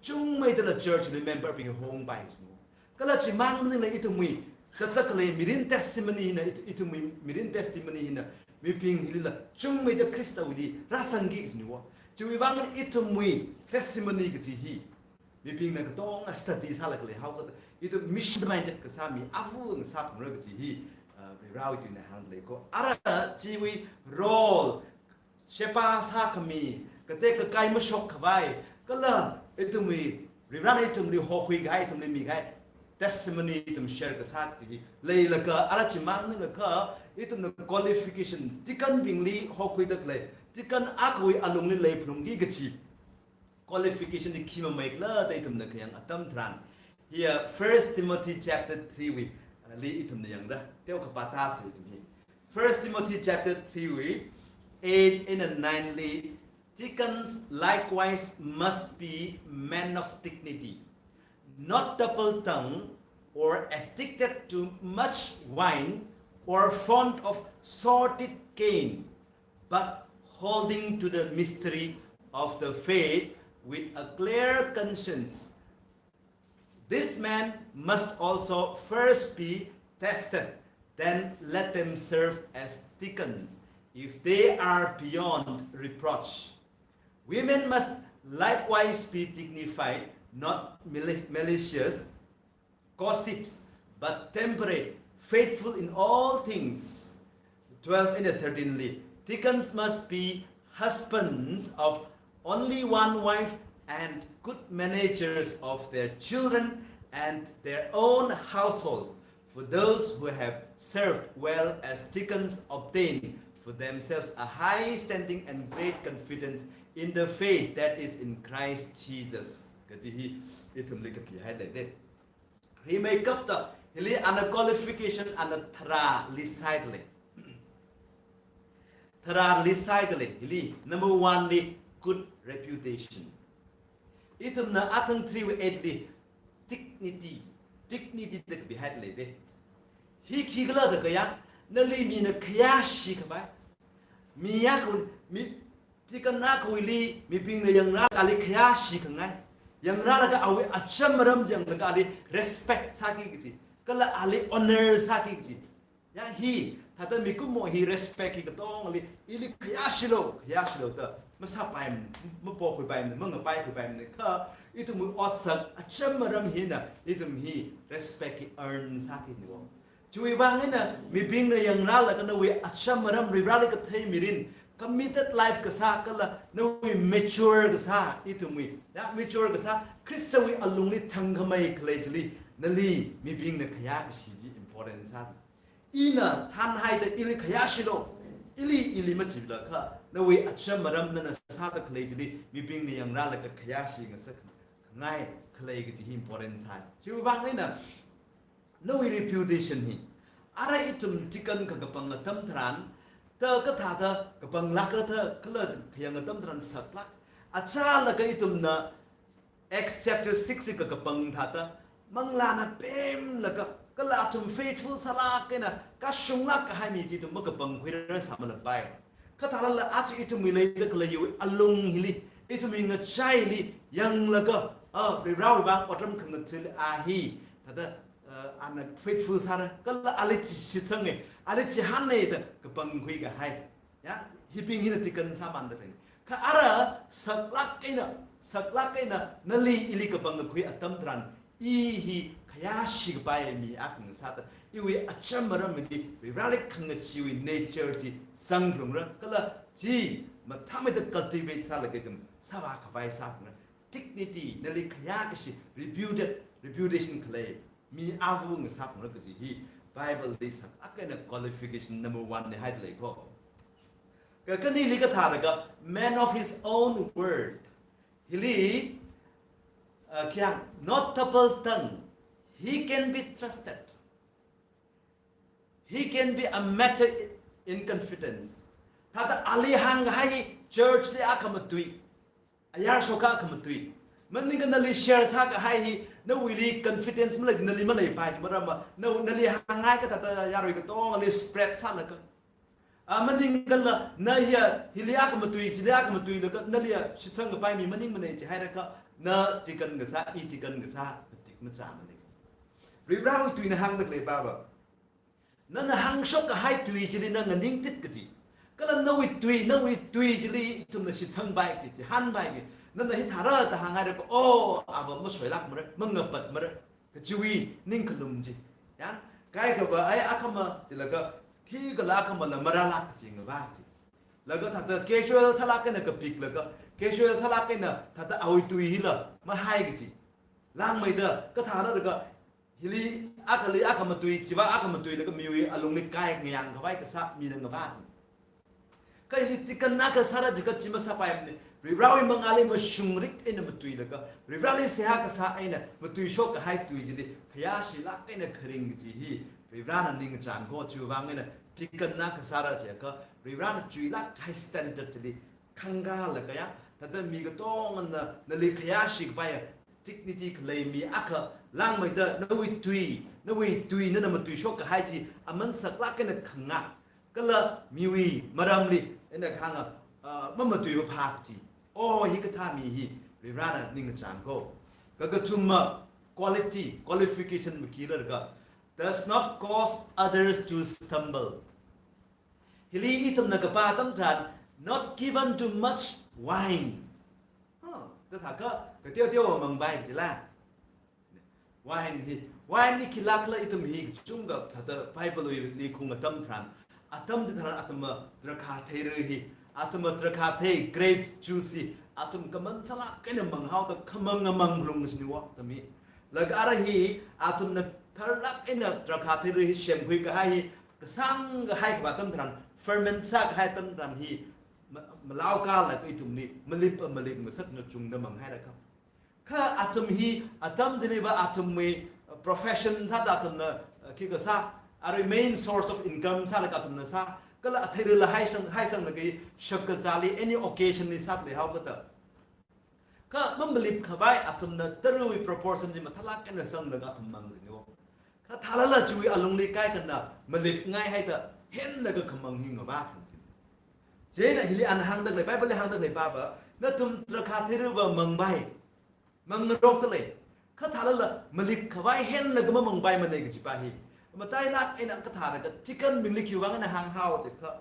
chungmeidala church li member bing hongpai jinu. Kala chimang maningla ithumwui zatda khalei mirin testimony hina, ith-, ithumwui mirin testimony hina mibing hilila chungmeida Khristawuili rāsangki kajiniwo. Chiwui vang ithumwui testimony kaji hi mibingna katonga study sālaga leihao kha, ithum mission minded kasā mi avung sāphalungra kaji hi, uh, Varivarawui tuina hāngda leiko. Ara chiwui role, sheba sākhami, katek kakai mashokkhavai, kala ithumwui, Varivarana ithumli hokhuikahai, ithumli mikahai testimony ithum share kasā kaji hi leilaga, ara chimang maningla kha ithumna qualification, deacon bingli hokhuida khalei, deacon akhawui alungli leiphalungki kaji qualification hi khi mameikhala da ithumna khayang atam tharan, hiya First Timothy chapter three wui, uh, li ithumna yangra, teokha pātāsa ithum hi. First Timothy chapter three wui eight eina nine li, "Deacons likewise must be men of dignity, not double-tongued or addicted to much wine or fond of sordid gain, but holding to the mystery of the faith with a clear conscience. This man must also first be tested, then let them serve as deacons, if they are beyond reproach. Women must likewise be dignified, not mali-, malicious, gossips, but temperate, faithful in all things." Twelve eina thirteen li, Deacons must be husbands of only one wife and good managers of their children and their own households. For those who have served well as deacons obtain for themselves a high standing and great confidence in the faith that is in Christ Jesus. Kaji hi ithumli kapihai lei de. Rimeikapta, hili ana qualification ana tharāli sāda lei. Tharāli sāda lei, hili number one li good reputation. Ithumna athang three wui eight li dignity, dignity da kapihai lei de. Hi khikhala da kayang, nali mina khayāshi khavai. Mi ya khu, mi, deacon akhawuili, mibingna yangrālaga ali khayāshi khangai. Yangrālaga awui acham aram yanglaga ali respect sāki kaji. Kala ali honor sāki kaji. Ya hi, thāda mikumo hi respect hi katongali, ili khayāshilo, khayāshilo da masāpaimana, mapokkhuipaimana, mangapaikhuipaimana kha, ithumwui otsak acham aram hina, ithum hi respect hi earn sāki niwo. Chiwui vang eina, mibingna yangrālaga nawui acham aram Varivarali kathei mirin, committed life kasā kala, nawui mature kasā, ithumwui, ya, mature kasā, Khristawui alungli thangkhamei khalei chili, nali mibingna khayākashi chi important sā. Ina thanhaida ili khayāshilo, ili, ili machila kha, nawui acham aram nana sāda khalei chili, mibingna yangrālaga khayāshi ngasak ngai khalei kaji hi important sā. Chiwui vang eina, nawui reputation hi. Ara ithum deacon kakapang atam tharan, ta kathāda kapanglākra da kala khayang atam tharan saklāk. Achālaga ithumna Acts chapter six hi kakapang thāda, manglāna pemlaga, kala athum faithful sālāk eina, kashunglāk kahai mi chi ithum makapangkhuira sāmalapai. Kha thālala aja ithumwui leida khalei alung hili, ithumwui ngachaili, yanglaga, ah, Varivarawui vang otram khangatha̱li a hi, thāda, ah, ana faithful sāra, kala ali chi shitsange, ali chihāne da kapangkhui kahai. Ya, hibing hina deacon sāmanda teng. Kha ara saklāk eina, saklāk eina, nali ili kapangkakhui atam tharan, i hi khayāshi kapai mi akha ngasāda, iwui acham aram hili, Varivarali khangacheewui nature chi zangrumra, kala chi mathāmeida cultivate sālaga ithum sāvā khavai sāphungra. Dignity, nali khayākashi, reputed, reputation khalei mi ava ngasāphungra kaji hi Bible li saklāk eina qualification number one li haida lei ko. Kakhaneli kathālaga, man of his own word. Hili, uh, kayang, not double tongue. He can be trusted. He can be a matter in confidence. Thāda ali hāngkahai hi church li akhamatui, ayar shoka akhamatui. Maningkha nali share sākahai hi, nawuili confidence malei, nali maleipai, maramva, na, nali hānghai kathāda yarui katongali spread sālaga. Ah, maningkhala, na hiya, hili akhamatui, chili akhamatuilaga, nali ya shitsang kapai mi maningmanei chihailakha, na deacon kasā, i deacon kasā, matik machāmanei. Varivarawui tuina hāngda khalei pava. Nana hāngshok kahai tui chili na nganingtit kaji. Kala nawui tui, nawui tui chili ithumna shitsangpai kaji, chihānpai kaji. Nana hithāra da hānghailakha, oh, ava masoilākmara, mangapatmara kajiwui ningkhalum chi. Ya, kaikhava ai akhama chilaga, khikhala akhamala marālāk kaji ngavā chi. Laga thāda casual sālāk eina kapiklaga, casual sālāk eina thāda awui tui hila mahai kaji. Langmeida, kathālalaga, hili akhali akhamatui, chiva akhamatuilaga miwui alungli kai ngayang khavai kasā mina ngavā chi. Kha hili deacon akha sāra jiakha chi masāpaimanei, Varivarawui mangāli mashungrik eina matuilaga, Varivarali seihā kasā eina matuishok kahai tui chili, khayāshilāk eina kharing kaji hi, Varivarana ningkachāng ko. Chiwui vang eina, deacon akha sāra jiakha, Varivarana chuilāk kahai standard chili, khangalaga ya, thāda mi katongana nali khayāshi kapai ya, dignity khalei mi akha langmeida nawui tui, nawui tui nana matuishok kahai chi aman saklāk eina khangā. Kala miwui maramli, eina kahānga, ah, mamatuiva phā kaji. Oh, hikathā mi hi, Varivarana ningkachāng ko. Kakathuma quality, qualification makhilaga, does not cause others to stumble. Hili ithumna kapā atam tharan, not given to much wine. Ha, kathākha, kateoteowa mangpai jila. Wine hi, wine hi khilākla ithum hi kachungkha thāda Bible wui nikhung atam tharan, Atam chitharan athumna drakhāthei ri hi, athumna drakhāthei grape juice hi, athum kaman sālāk eina manghaoda khamang ngamang lung siniwa atam hi. Laga ara hi, athumna tharlāk eina drakhāthei ri hi semkhui kahai hi, kasāng kahai kavā atam tharan, ferment sākahai atam tharan hi, ma-, malao kala ithumli, malip, malip ngasakna chungda manghaira kha. Kha athum hi, atam chiniva athumwui, uh, profession sāda athumna, uh, khi kasā, arui main source of income sālaga athumna sā, kala athei rila haisang, haisanglaga shakazāli any occasion li sāda leihao kata. Kha mamalip khavai athumna tarawui proportion chi mathālāk eina sanglaga athum mang siniwa. Kha thālala chiwui alungli kaikhana malipngai haida henlaga khamang hi ngavā khan chi. Chieina hili ana hāngda lei, Bible li hāngda lei papa, nathum drakhāthei riva mangpai, mangngarokta lei. Kha thālala malip khavai henlaga mamangpaimana kajipa hi. Matailāk eina kathālaga tikanbingli khiwuivang eina hānghao chikha,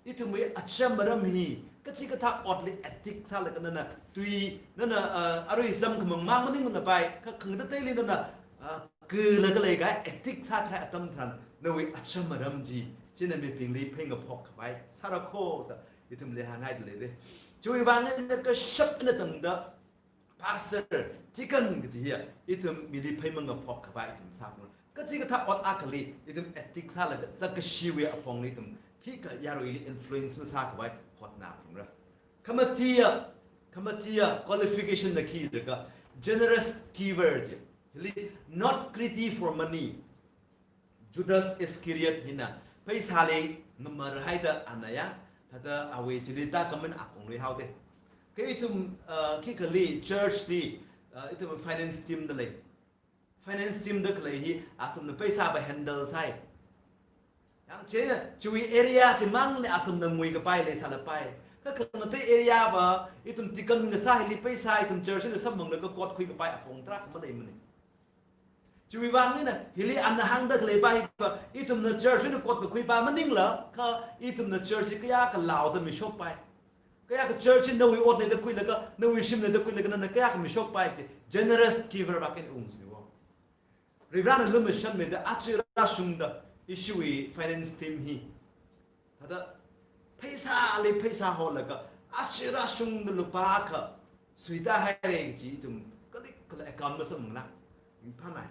ithumwui acham maram hi, kachikathā otli addict sālaga nana tui, nana, uh, arui zam khamang mang maningmalapai, kha khangateiteili nana, uh, kalaga leikahai addict sākahai atam tharan, nawui acham maram chi, china mibingli pheingaphok khavai sāra kho da ithumli hānghaida lei de. Chiwuivang eina kashap eina tangda, pastor, deacon kaji hiya, ithum mili pheimangaphok khavai ithum sāphalungra. Kachikathā ot akhali, ithum addict sālaga, zatkashiwui apongli ithum, khikha yaruili influence masā khavai hotnaphalungra. Khamatiya, khamatiya qualification na khi jiakha, generous giver ji. Hili, not greedy for money. Judas Iscariot hina, pheisāli ngamar haida ana ya, thāda awui chili tākhaman apong luihaoda. Kha ithum, uh, khikhali church li, uh, ithum finance team da lei. Finance team da khalei hi, athumna pheisāva handle sāi. Yang chieina, chiwui area chimangli athumna nguikapai leisālapai. Kha khangatei area va, ithum deacon ngasā hili pheisā, ithum church li samphanglaga kot khuikapai apong tarākha maleimana. Chiwuivang eina, hili ana hāngda khaleipa hi kha, ithumna church eina kot kakhuipa maningla, kha ithumna church hi kayākha laoda mishokpai. Kayākha church hi nawui otna da khuilaga, nawui shimna da khuilaga, nana kayākha mishokpai ti, generous giver va khen ungsiniwo. Varivarana lumashanmida, achi rāshungda, ishiwui finance team hi. Thāda, pheisāli pheisā holaga, achi rāshungda lupā akha suitāhaira kaji ithum, kali kala account masamla, ringphānai.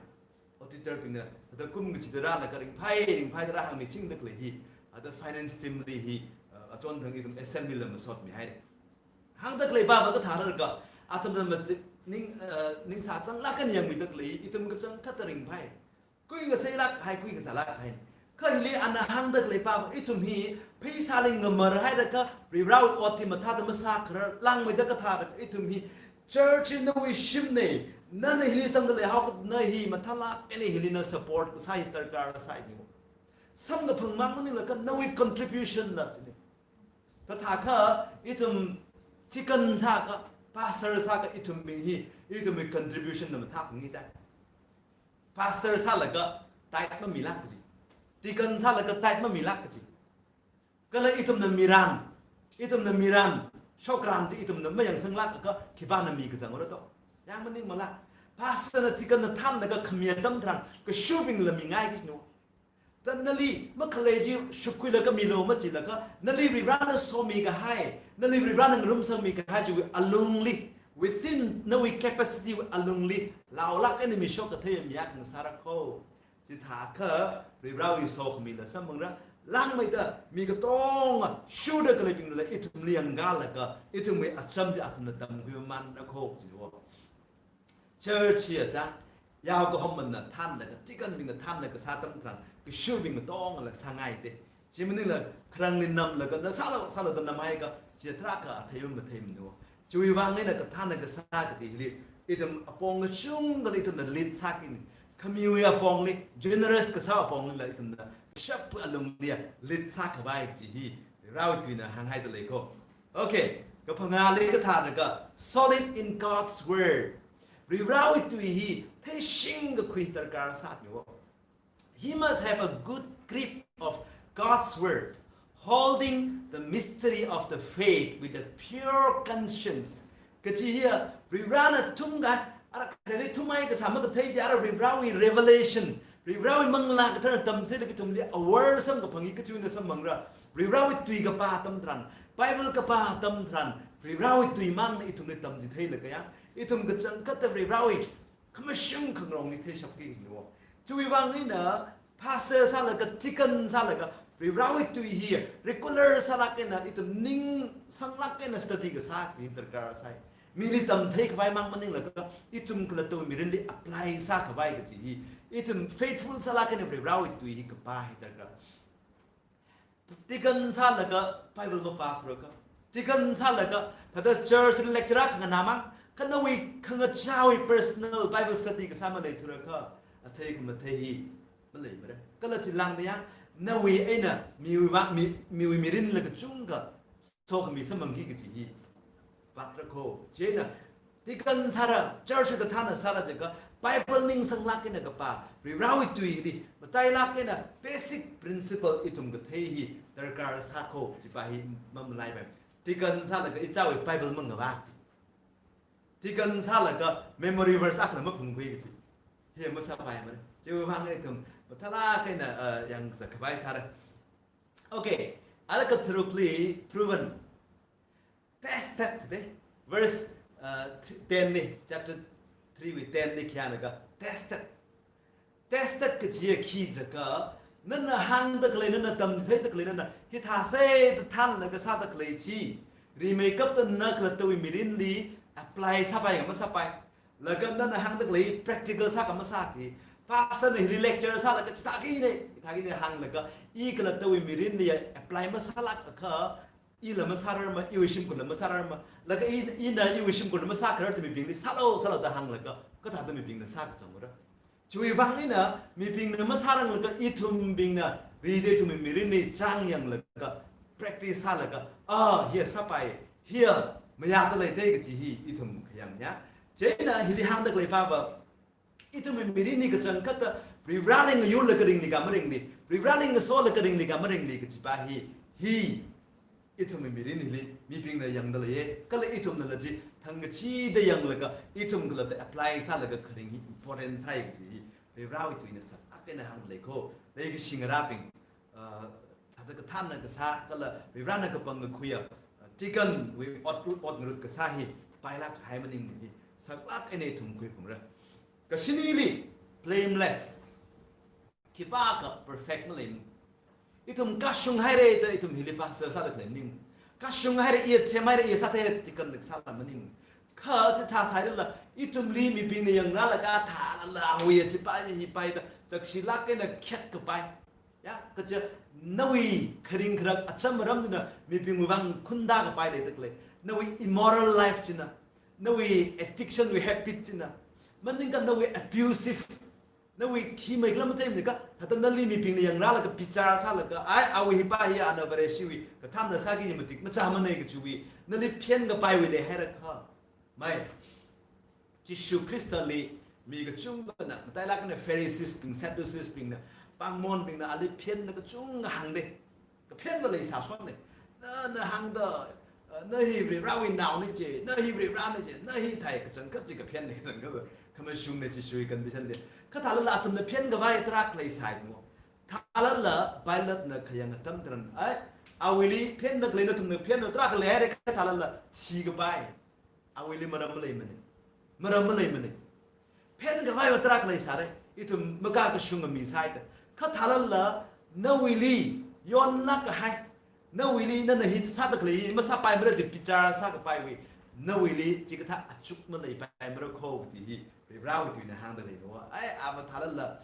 Auditor bingna, thāda kum kachida rālaga ringphai, ringphai da rāhāngmichingda khalei hi, thāda finance team li hi, uh, achonthang ithum assembly la masotmihaira. Hāngda khaleipava kathālaga, athumna mazi-, ning, uh, ningsā zanglāk eina yangmida khalei, ithum kachangkhatta ringphai. Kuingasailāk hai, kuikazālāk hai. Kha hili ana hāngda khaleipava, ithum hi, pheisāli ngamar haida kha, Varivarawui ot hi mathāda masākharar, langmeida kathāda ithum hi, church hi nawui shimna, nana hili zangda leihao kha na hi mathālāk eina hili na support kasā hi darkar kasā hi. Samkaphang mang maningla kha nawui contribution na chini. Thāda kha ithum deacon sākha, pastor sākha ithumbing hi, ithumwui contribution na mathāphangda. Pastor sālaga tithe mamilāk kaji. Deacon sālaga tithe mamilāk kaji. Kala ithumna miran, ithumna miran, shokran chi ithumna mayangsanglāk akha khipāna mikazang ora to. Yang maningmala. Pastor na deacon na thānlaga khami atam tharan, kashubingla mingai kajina. Thāda nali makhalei chi shukkhuilaga milu majilaga, nali Varivarana somikahai, nali Varivarana ngarumsangmikahai chiwui alungli, within nawui capacity wui alungli, laolāk eina mishok kathei mi akha ngasāra kho. Chithākha Varivarawui sokhamila samphangra, langmeida mi katonga shuda khaleibingla ithumli yangkalaga, ithumwui acham chi athumna tamkhui mamanra kho jiwo. Church hi achang, yaokahomana thānlaga, deacon bingna thānlaga sā atam tharan, kashubing katongala sāngaida. Chi maningla kharangli namlaga, na sālu, sālu da namhaiakha, chi tarākha athei mamathei mano. Chiwuivang eina kathāna kasā kaji hili, ithum apong kachungkhali ithumna lead sāki ni. Khamiwui apongli, generous kasā aponglila ithumna, kashap alungli lead sākhavai chi hi, Varivarawui tuina hānghaida lei kho. Okay, kaphangāli kathālaga, solid in God's word. Varivarawui tui hi theishing kakhui darkar sāniwo. He must have a good grip of God's word, holding the mystery of the faith with a pure conscience. Kaji hiya, Varivarana thumkahai, ara khareli thumhai kasā makathei chi ara Varivarawui revelation, Varivarawui Manglā Kathara tamchitheilaga ithumli awor samkaphang hi kachiwui eina samphangra. Varivarawui tui kapā atam tharan, Bible kapā atam tharan, Varivarawui tui mangna ithumli tamchitheilaga ya, ithum kachangkhatta Varivarawui khamashung khangarongli theishapki kajina. Chiwui vang eina pastor sālaga, deacon sālaga, Varivarawui tui hi regular sālāk eina, ithum ningsanglāk eina study kasā chi darkar sai. Mili tamtheikhavai mang maninglaga, ithum khalattawui mirinli apply sākhavai kaji hi, ithum faithful sālāk eina Varivarawui tui hi kapā hi darkar. Deacon sālaga Bible mapāthura kha, deacon sālaga thāda church lecture akha nganāmang, kha nawui khangachāwui personal Bible study kasā maleithura kha, athei khamathei hi maleimara. Kala chi lāngda ya, nawui eina miwui va-, mi, miwui mirinla kachungkha sokhami samphangki kaji hi vātra kho. Chieina deacon sāra, church kathāna sāra jiakha, Bible ningsanglāk eina kapā, Varivarawui tuili matailāk eina basic principle ithum kathei hi darkar sā kho, chipa hi mamalaipai. Deacon sālaga ichāwui Bible mangavā chi. Deacon sālaga memory verse akhana maphungkhui kaji hi masāpaimara. Chiwui vang ithum mathālāk eina, uh, yangzakhavai sāra. Okay, ala katharukli proven. Tested de. Verse, uh, th-, ten li, chapter three wui ten li khi hānglaga, tested. Tested kajiya khilaga, nana hāngda khalei, nana tamchitheida khalei, nana hithāsei da thānlaga sāda khalei chi, rimeikapta na khalattawui mirinli apply sāpai kha masāpai. Laga nana hāngda khalei practical sā kha masā chi. Pastor na hili lecture sālaga chithākine, chithākine hānglaga, i khalattawui mirinli apply masālāk akha, ila masārarma, iwui shimkhurla masārarma. Laga i, ina iwui shimkhurla masākharar ta mibingli sālu, sālu da hānglaga, kathāda mibingna sākazangra. Chiwui vang eina mibingna masāranglaga ithumbingna rida ithumwui mirinli chāngyanglaga, practice sālaga, ah, hiya sāpai, hiya mayāda leidei kaji hi ithum khayang ya. Chieina hili hāngda khalei pava, ithumwui mirinli kachangkhatta Varivarali ngayurlaga ringli kha maringli, Varivarali ngasolaga ringli kha maringli kajipa hi, hi ithumwui mirinli mibingna yangda leiya. Kala ithumnala chi thangkachida yanglaga, ithum khalatta apply sālaga kharing hi important sai kaji hi Varivarawui tuina sālāk eina hāngda lei kho. Leikashi ngarābing, uh, thāda kathānna kasā, kala Varivarana kapangkakhuiya, uh, deacon wui ot, ot ngarut kasā hi pailāk kahai maningmana hi sālāk eina ithum khuiphungra. Kashinili, blameless. Khipākha perfect maleimana. Ithum kashung haira da ithum hili pastor sāda khalei maningmana. Kashung haira, iya them haira, iya sāthei haira da deacon da sāla maningmana. Kha chithā sailala, ithumli mibingna yangrālaga thālala, awui chipa hipa da chakshilāk eina khet kapai. Ya, kaja nawui kharing kharak acham aram china mibingwui vang khunda kapai leida khalei. Nawui immoral life china, nawui addiction wui habit china, maningakha nawui abusive, nawui khi maikhala matheimana kha, thāda nali mibingna yangrālaga bichar sālaga, ai, awui hipa hi ana Vareshiwui kathānna sāki matik machāmana kajiwui, nali phen kapaiwui leihaira kha. Mai. Jishu Khristali mi kachungkhana, matailāk eina Pharisees bing, Sadducees bingna, pāngmonbingna ali phenna kachungkha hāngda. Kaphen maleisāshonne. Na, na hāngda, uh, na hi Varivarawui naona je, na hi Varivarana je, na hithai kachangkhat chi kaphenna kachangkhat. Khamashungna Jishuwui condition li. Kha thālala athumna phen khavai tarākha leisāi mo. Thālala Pilatena khayang atam tharan, ai, awuili phenna khalei nathumna phenna tarākha leihaira kha thālala thikapai. Awuili maram maleimana. Maram maleimana. Phen khavaiva tarākha leisāra. Ithum makakashunga mi sāhaida. Kha thālala nawuili yonlāk kahai, nawuili nana hi sāda khalei hi masāpaimara da bichar sākapaiwui, nawuili chikathā achuk maleipaimara kho kaji hi Varivarawui tuina hāngda leina. Ai, ava thālala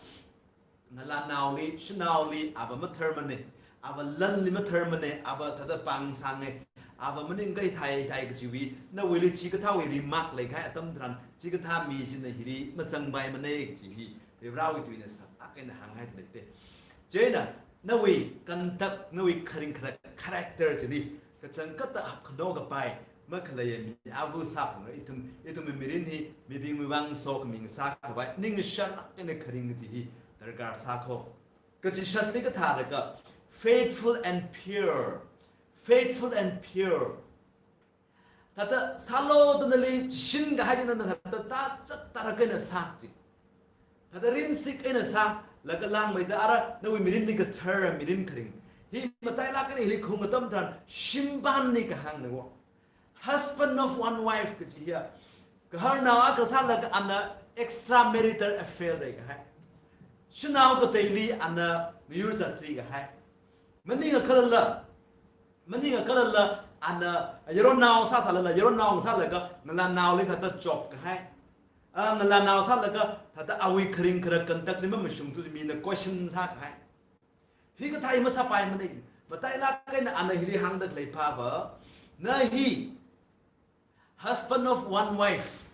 ngalānaoli, shanaoli, ava matharmana, ava lanli matharmana, ava thāda pāngsanga, ava maningakha hithai hithai kajiwui, nawuili chikathāwui remark leikahai atam tharan, chikathā mi china hili mazangpaimana kaji hi Varivarawui tuina sālāk eina hānghaida leite. Chieina, nawui conduct, nawui kharing kharak, character chili kachangkhatta hapkhano kapai makhaleiya mi ava sāphungra. Ithum, ithumwui mirin hi mibingwui vang sokhami ngasā khavai, ningshilāk eina kharing kaji hi darkar sā kho. Kachishatli kathāda kha, faithful and pure. Faithful and pure. Thāda sālu da nali chishin kahai china thāda tachat tarākha eina sā chi. Thāda rinsik eina sā, Laga langmeida ara nawui mirinli kathar mirin kharing. Hi matailāk eina hili khaung atam tharan shimpanli kahāngna wo. Husband of one wife kaji hiya, gaharnao akha sālaga ana extramarital affair leikahai. Shanao kateili ana miyur zatthuikahai. Maningakhalala, maningakhalala ana yaronnao sāsālala, yaronnao sālaga ngalānaoli thāda chopkahai. A, ngalānao sālaga thāda awui kharing kharak kantakli mamashungthu mina question sākahai. Hikathā hi masāpaimana. Matailāk eina ana hili hāngda khalei pava, na hi husband of one wife,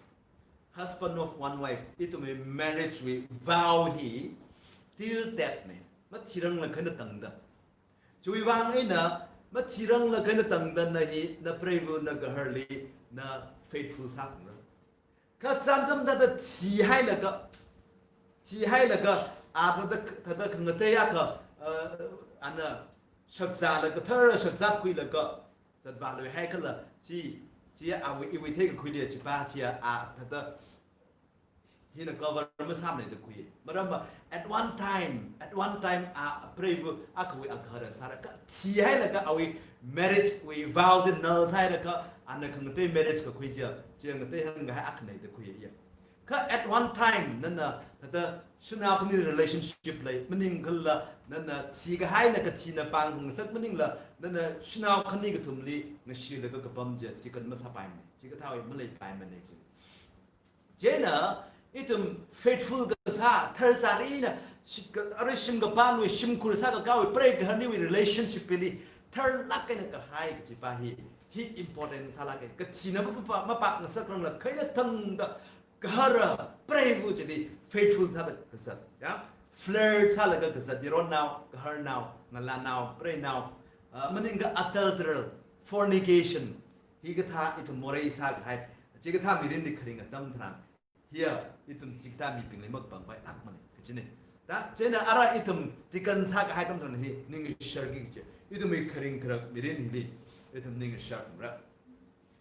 husband of one wife, ithumwui marriage wui vow hi till death na. Mathirang lakha eina tangda. Chiwui vang eina mathirang lakha eina tangda na hi napreiva nagaharli na faithful sākhangra. Kha chānjam thāda thihailaga, thihailaga, a thāda, thāda khangatei akha, uh, ana shakzālaga, thāda shakzātkhuilaga zatvāluihaikhala, chi, chi awui, iwui theikakhuili chipa chi a thāda hina cover masāmana da khui. Maramva, at one time, at one time a, apreiva akhawui agahara sālaga, thihailaga awui marriage wui vow chi null sāhailaga, ana khangatei marriage kakhui chiya, chiya ngatei hāngkahai akhana da khuiya. Kha at one time, nana, thāda shanao khani relationship lei, maningakhalala, nana thikahaina kathina pāng khangasak maningla, nana shanao khani kathumli ngashilaga kapam chiya, deacon masāpaimana. Chikathā hi maleipaimana chi. Chieina, ithum faithful kasā, tharzarina, shit ka, arui shim kapānwui, shimkhur sākakāwui, prei gaharniwui relationship hili, tharlāk eina kahai kachipa hi, hi important sālāka. Kathina mapa, mapa, mapakngasakrangla, kha eina tangda, gahara, preiva chili, faithful sāda kazat, ya. Flirt sālaga kazat, yaronnao, gaharnao, ngalānao, preinao, uh, maningakha adulteral, fornication, hikathā ithum morei sākahai, chikathā mirinli kharing atam tharan, hiya ithum chikathā mibingli makapangpailākmana, kachina. Da, chieina ara ithum deacon sākahai atam tharan hi, ning sharki kachi. Ithumwui kharing kharak mirin hili, ithum ning sharra.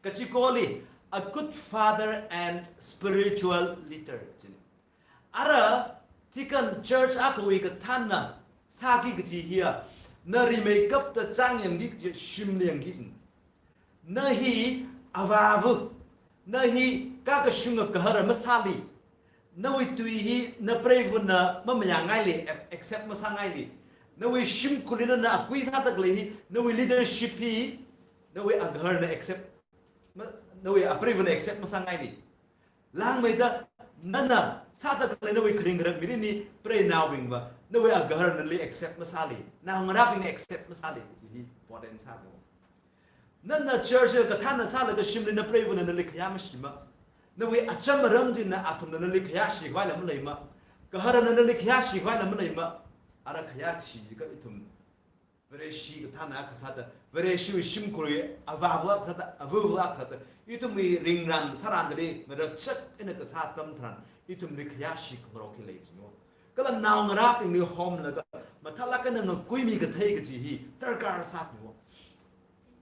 Kachikoli, a good father and spiritual leader, china. Ara, deacon church akhawui kathānna sāki kachi hiya, na rimeikapta chāngyangki kachi, shimli yangki china. Na hi avāva, na hi kakashunga gahara masāli, nawui tui hi napreivana mamayāngaili, ac-, accept masāngaili, nawui shimkhurli nana akui sāda khalei hi, nawui leadership hi, nawui agaharna accept, ma-, nawui apreivana accept masāngaili. Langmeida, nana sāda khalei nawui kharing kharak mirinli, preinaobingva, nawui agaharna nali accept masāli, naongarābingna accept masāli, kachi hi important sāda. Nana church kathānna sālaga shimli napreivana nali khayā mashima. Nawui acham aram china athumna nali khayāshi khavaila maleima. Gaharana nali khayāshi khavaila maleima. Ara khayāshi jiakha ithum Vareshi kathānna akha sāda, Vareshiwui shimkhurwui avāva akha sāda, avava akha sāda, ithumwui ringran sāran dali, ngarakchak eina kasā atam tharan, ithumli khayāshi khangarok hi lei china. Kala naongarābingli homlaga, mathālāk eina ngakuimi kathei kachi hi, darkar sāthuwa.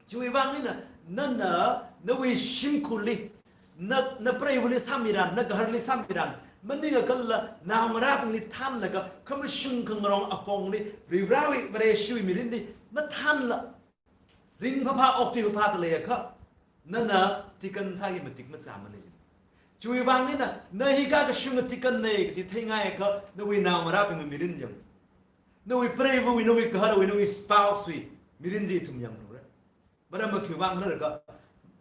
Chiwui vang eina, nana, nawui shimkhurli, na, napreivali sāmiran, nagaharli sāmiran, maningakhalala, naongarābingli thānlaga, khamashung khangarong apongli, Varivarāwui, Vareshiwui mirinli, mathānla, ringphāphā, okthuiphāphā da leiakha, nana deacon sāki matik machāmana. Chiwui vang eina, na hi kakashunga deacon na kachi theingaiakha, nawui naongarābingwui mirin yang. Nawui preivawui, nawui gaharawui, nawui spousewui mirin chi ithum yanglura. Maramva khiwui vang khala jiakha,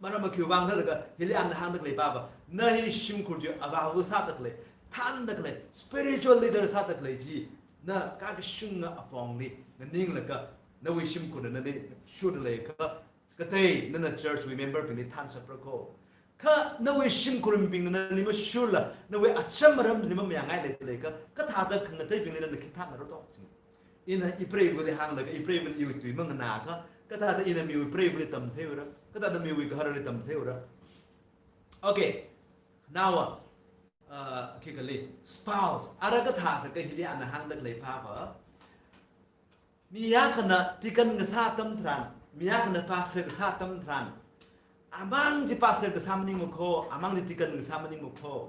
maramva khiwui vang khala jiakha, hili ana hāngda khalei pava, na hi shimkhur chi avāva sāda khalei, thānda khalei, spiritual leader sāda khalei chi, na kakashunga apongli, nganinglaga, nawui shimkhurna nali shurda leiakha, katei nana church wui member bingli thānshapra kho. Kha nawui shimkhur mibingna nali mashurla, nawui acham aram chili mamayāngailei leiakha, kathāda khangateibingli nana khi thānra to. Ina ipreivali hānglaga, ipreiva iwui tui manganāakha, kathāda ina miwui preivali tamseiura, kathāda miwui gaharali tamseiura. Okay, now, uh, khikali, spouse, ara kathāda ka hili ana hāngda khalei pava, mi akhana deacon kasā atam tharan, mi akhana pastor kasā atam tharan, amang chi pastor kasā maningma kho, amang chi deacon kasā maningma kho.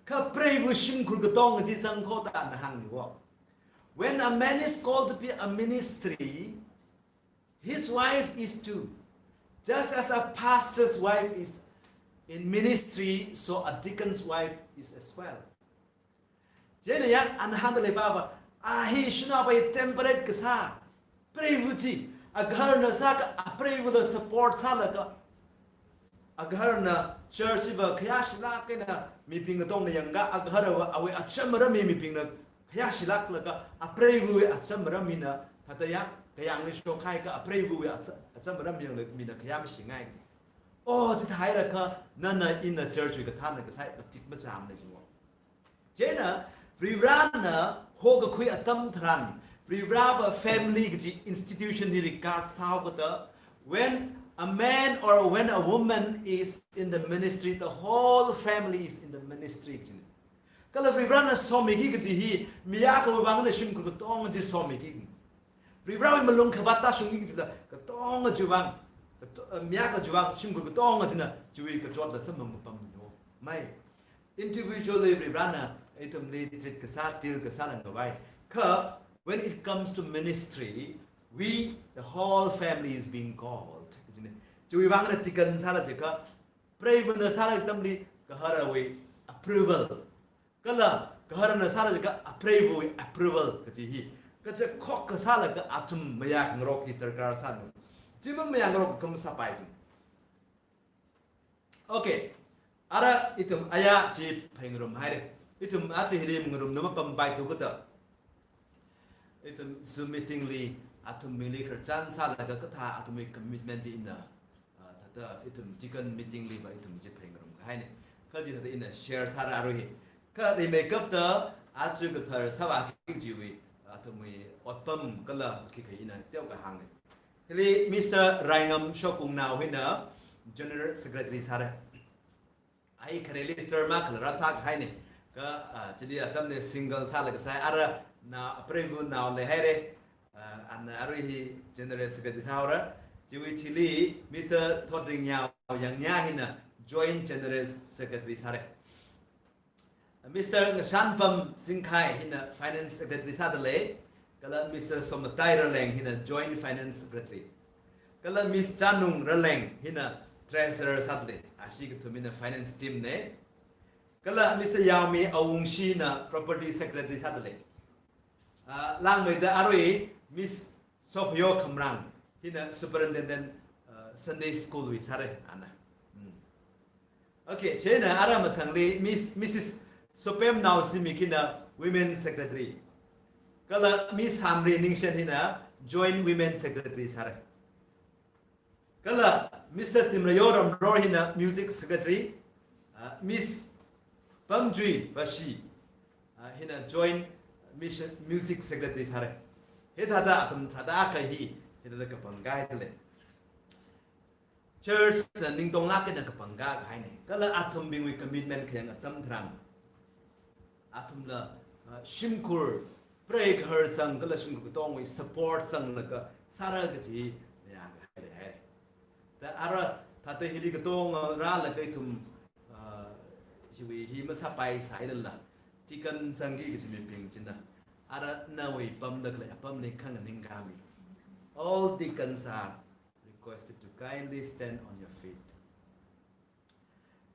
Kha preiva shimkhur katong chi zang kho da ana hāngni wo. When a man is called to be a ministry, his wife is too. Just as a pastor's wife is in ministry, so a deacon's wife is as well. Chieina yang ana hāngda leipava, a hi shanao pai temperate kasā, preiva chi, agaharna sākha apreivali support sālaga, agaharna church va khayāshilāk eina mibing katongna yangakha, agaharva awui acham maram hi mibingna khayāshilāklaga, apreivawui acham maram hina thāda yang, kayāngli shokhaiakha apreivawui acha-, acham maram hina, mina khayā mashingai. Oh, chithāhaiakha, nana ina church wui kathāna kasā hi matik machāmana jiwo. Chieina, Varivarana hokakhui atam tharan, Varivarava family kaji institution hi regard sāhaokida, when a man or when a woman is in the ministry, the whole family is in the ministry kajina. Kala Varivarana somiki kaji hi, mi akhawui vangna shimkhur katonga chi somiki kajina. Varivarawui malung khavāt tāshungki kajila, katonga chiwui vang, kato-, eh, mi akha chiwui vang, shimkhur katonga china, chiwui kachotla samphang mapamna. Mai. Individually, Varivarana ithumli treat kasā, deal kasā langkhavai. Kha, when it comes to ministry, we, the whole family is being called. Kajina. Chiwui vangna deacon sāla jiakha, preivana sāla atamli, gaharawui approval. Kala, gaharana sāla jiakha, apreivawui approval kaji hi. Kaja khokha sālaga athum mayāngarok hi darkar sāna. Chi mamayāngarok kha masāpaithum. Okay. Ara ithum aya chi phāngarumhaira. Ithum aja hili ngarumna mapampaithu kajida, ithum Zoom meeting li athum mili khararchan sālaga kathā athumwui commitment chi ina, ah, thāda ithum deacon meeting liva ithum chi phāngarum kahaina. Kha chithāda ina share sāra arui hi. Kha rimeikapta aja kathar sāvāki kajiwui, athumwui otpam kala khikha ina teokha hāngna. Hili Mister Raingam Shokungnao hina General Secretary sāra. Ai khareli term akhala rāsā kahaina. Kha, ah, chili atamli single sālaga sāi, ara nao, apreiva nao leihaira. Ah, ana arui hi General Secretary sāhaora. Chiwui thili Mister Thotringyao Yangnya hina Joint General Secretary sāra. Mister Ngashanpam Singkhai hina Finance Secretary sādalei, kala Mister Somatai Raleng hina Joint Finance Secretary, kala Miss Chanung Raleng hina Treasurer sādalei, ashi kathum hina Finance team na, kala Mister Yaomi Awungshi hina Property Secretary sādalei. Ah, langmeida arui Miss Sophayo Khamrang hina Superintendent, ah, Sunday School wui sāra, ana. Hmm. Okay, chieina ara mathangli Miss, Missus Sopemnao Zimik hina Women Secretary. Kala Miss Hamri Ningshen hina Joint Women Secretary sāra. Kala Mister Timrayo Ramror hina Music Secretary, ah, Miss Pamjui Vashi, ah, hina Joint Mission Music Secretary sāra. Hithāda athum tharāda akha hi, hithāda kapangkahai dalei. Church na ningtonglāk eina kapangkā kahaina. Kala athumbingwui commitment khayang atam tharan, athumla, ah, shimkhur, preigaharsang kala shimkhur katongwui support sanglaga sāra kaji mayāngkahai leihaira. Da ara thāda hili katonga rālaga ithum, ah, hiwui hi masāpaisālala, deacon zangki kaji mibing china, ara nawui pamda khalei apamli khanganingkāmi. All deacons are requested to kindly stand on your feet.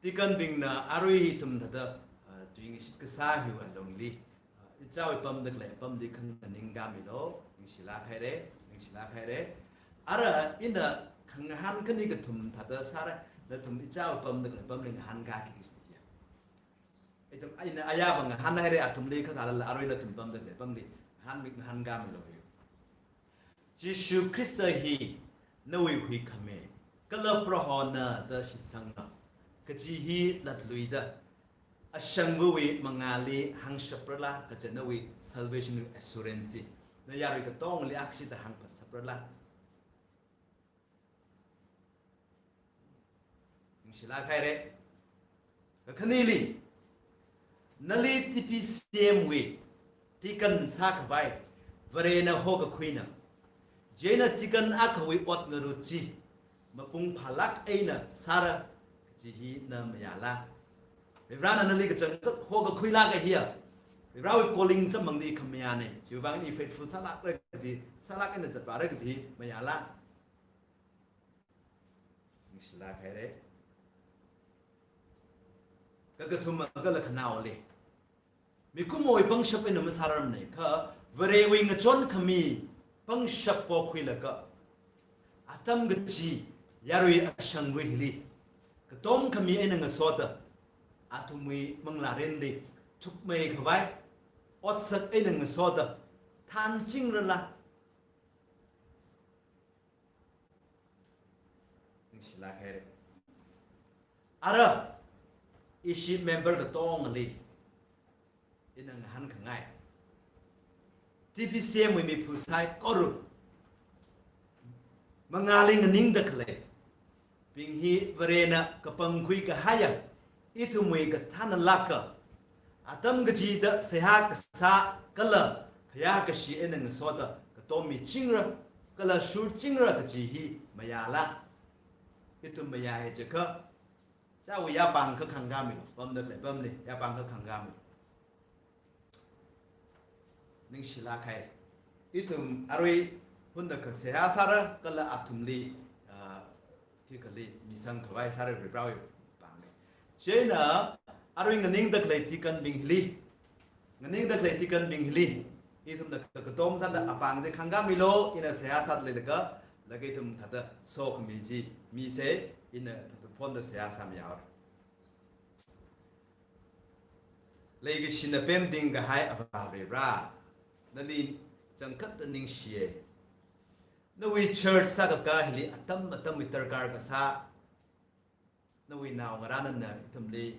Deacon bingna arui hi ithum thāda, ah, tuingashit kasā hiwui alungli, ah, ichāwui pamda khalei apamli khanganingkāmilu, ningshilāk haira, ningshilāk haira. Ara ina khangahān khani kathum thāda sāra, nathum ichāwui pamda khalei apamli ngahānkāki kaji ya. Ithum ina ayāva ngahānhaira athumli kathālala arui nathum pamda khalei apamli ngahānmi, ngahānkāmilu hi. Jishu Khrista hi nawui huikhame, kala Prohona da shitsanga kaji hi latluida, ashangvawui mangāli hāngshaprala kaja nawui salvation assurance hi, na yarui katongli akshida hāngphatsaprala. Ningshilāk haira. Kakhaneli, nali T P C M wui deacon sākhavai Varena hokakhuina. Chieina deacon akhawui ot ngarut chi mapung phālāk eina sāra kaji hi na mayāla. Varena nali kachang hokakhuilāk kahiya. Varewui calling samphangda khamayāna. Chiwuivang ina faithful sālākra kaji, sālāk eina zatvāra kaji mayāla. Ningshilāk haira. Kakathuma kala khanaoli. Mikumowui pangshap eina masārarmana, kha Varewui ngachonkhami pangshap pokhuilaga, atam kachi yarui ashangwui hili katomkhami eina ngasoda, athumwui manglārinli thukmei khavai otsak eina ngasoda, thanchingrala. Ningshilāk haira. Ara, ishi member katongali ina ngahānkhangai, T B C M wui miphu saikora mangāli nganingda khaleibing hi Varena kapangkhui kahaiya ithumwui kathānalāka, atam kachida seihā kasā kala khayā kashi eina ngasoda katom michingra kala shurchingra kaji hi mayāla. Ithum mayāya jiakha, chāwui yāpāng akha khangkāmilu, pamda khalei pamli yāpāng akha khangkāmilu. Ningshilāk haira. Ithum arui hunakha seihā sāra kala athumli, ah, thikhali misang khavai sāra Varewui pāngna. Chieina arui nganingda khalei deaconbing hili, nganingda khalei deaconbing hili, ithumna ka-, katom sāda apāng chi khangkāmilu, ina seihā sāda leilaga, laga ithum thāda sokhami chi misa, ina thāda phonda seihā sāmihaora. Leikashina pemting kahai Avā Varivara, nali changkhatta ningshiya. Nawui church sākakā hili atam atamwui darkar kasā nawui naongarāna ithumli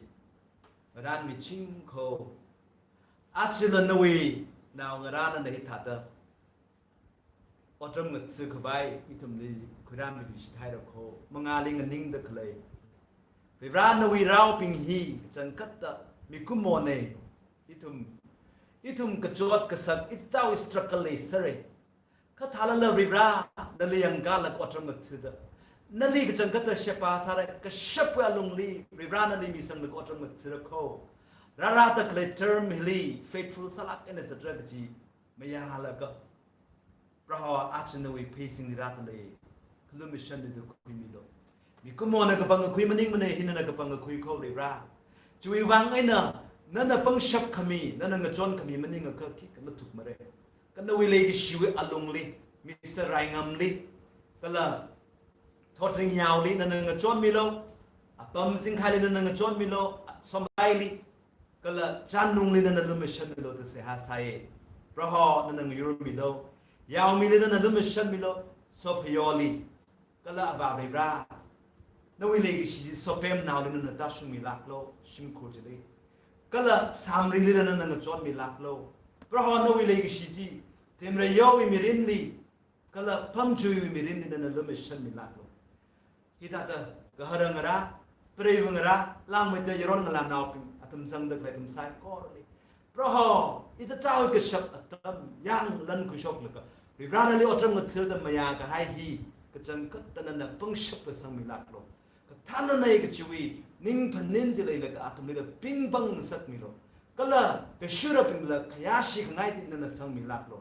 ngarānmiching kho. Achila nawui naongarāna hithāda otram ngatsi khavai ithumli khuirānmi khuishit haira kho. Mangāli nganingda khalei Varivara, nawui raobing hi changkhatta mikumona. Ithum, ithum kachot kasak, ithāwui struggle leisāra. Kha thālala Varivara, nali yangkālaga otram ngatsida, nali kachangkhatta sheba sāra, kashapwui alungli Varivara nali misanglaga otram ngatsira kho. Rārāda khalei term hili faithful sālāk eina zatra kaji mayālaga, Proho, aja nawui pheisingli rāda lei, khalumashanli da khuimilu. Mikumona kapangkakhui maningmana, hi nana kapangkakhui kho Varivara. Chiwuivang eina nana pangshap khami, nana ngachon khami maningakha khikha mathukmara. Kha nawui leikashiwui alungli, misa raingamli, kala thotring yaoli nana ngachonmilu, apam singkhaili nana ngachonmilu, somlaili, kala chānnungli nana lumashanmilu da seihā sāya. Proho, nana ngayurmilu, yaomili nana lumashanmilu, sophayoli, kala Avā Varivara, nawui leikashi sopemnaoli nana tāshungmilāklu, shimkhur chili, kala samrili nana ngachonmilāklu. Proho, nawui leikashi chi themrayowui mirinli, kala pamchuiwui mirinli nana lumashanmilāklu. Hithāda gahara ngarā, preiva ngarā, langmeida yaron ngalānaobing, athum zangda khalei athum saikorali, Proho, ithāwui kashap atam yānglankhuishoklaga, Varivara nali otram ngatsida mayākahai hi kachangkhatta nana pangshapla sangmilāklu. Kathānana kachiwui ningphaning chi leilaga athumlila pingpang ngasakmilu. Kala kashurabingla khayāshi khangai chi nana sangmilāklu.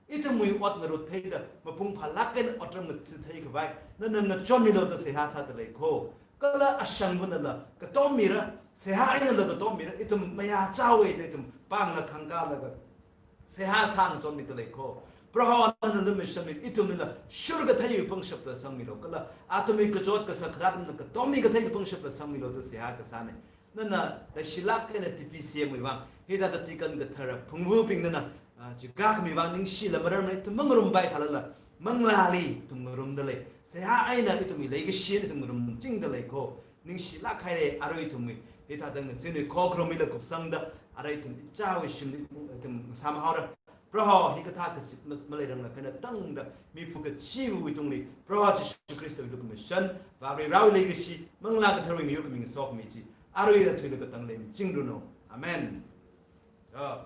Ithumwui ot ngarut theida mapung phālāk eina otram ngatsi thei khavai nana ngachonmilu da seihā sāda lei kho. Kala ashangvānala katommira, seihā einala katommira, ithum mayā chāwei da ithum pāngla khangkālaga seihā sā ngachonmida lei kho. Proho, nana lumashanmi, ithumlila shurkatheiwui pangshapla sangmilu, kala athumwui kachot kasak kharā athumna katommi kathei pangshapla sangmilu da seihā kasāna. Nana leishilāk eina T B C M wui vang, hithāda deacon kathara phungvabing nana, ah, chikākhami vang ningshila mararmana, ithum mangarumpai sālala, manglāli ithum ngarumda lei. Seihā eina ithumwui leikashi ithum ngarumchingda lei kho. Ningshilāk haira, arui ithumwui hithāda ngasinwui khokharumwuila kupsangda, arui ithum ichāwui shimli ithum ngasāmhaora. Proho, hikathā kasit mas-, maleiranglakha eina tangda miphu kachiva̱wui tungli, Proho Jishu Khristawui lukhamashan, Avā Varivarawui leikashi, Manglā Katharawui ngayurkhami ngasokhami chi, arui eina thuilaga tangda leimichingranu. Amen. So,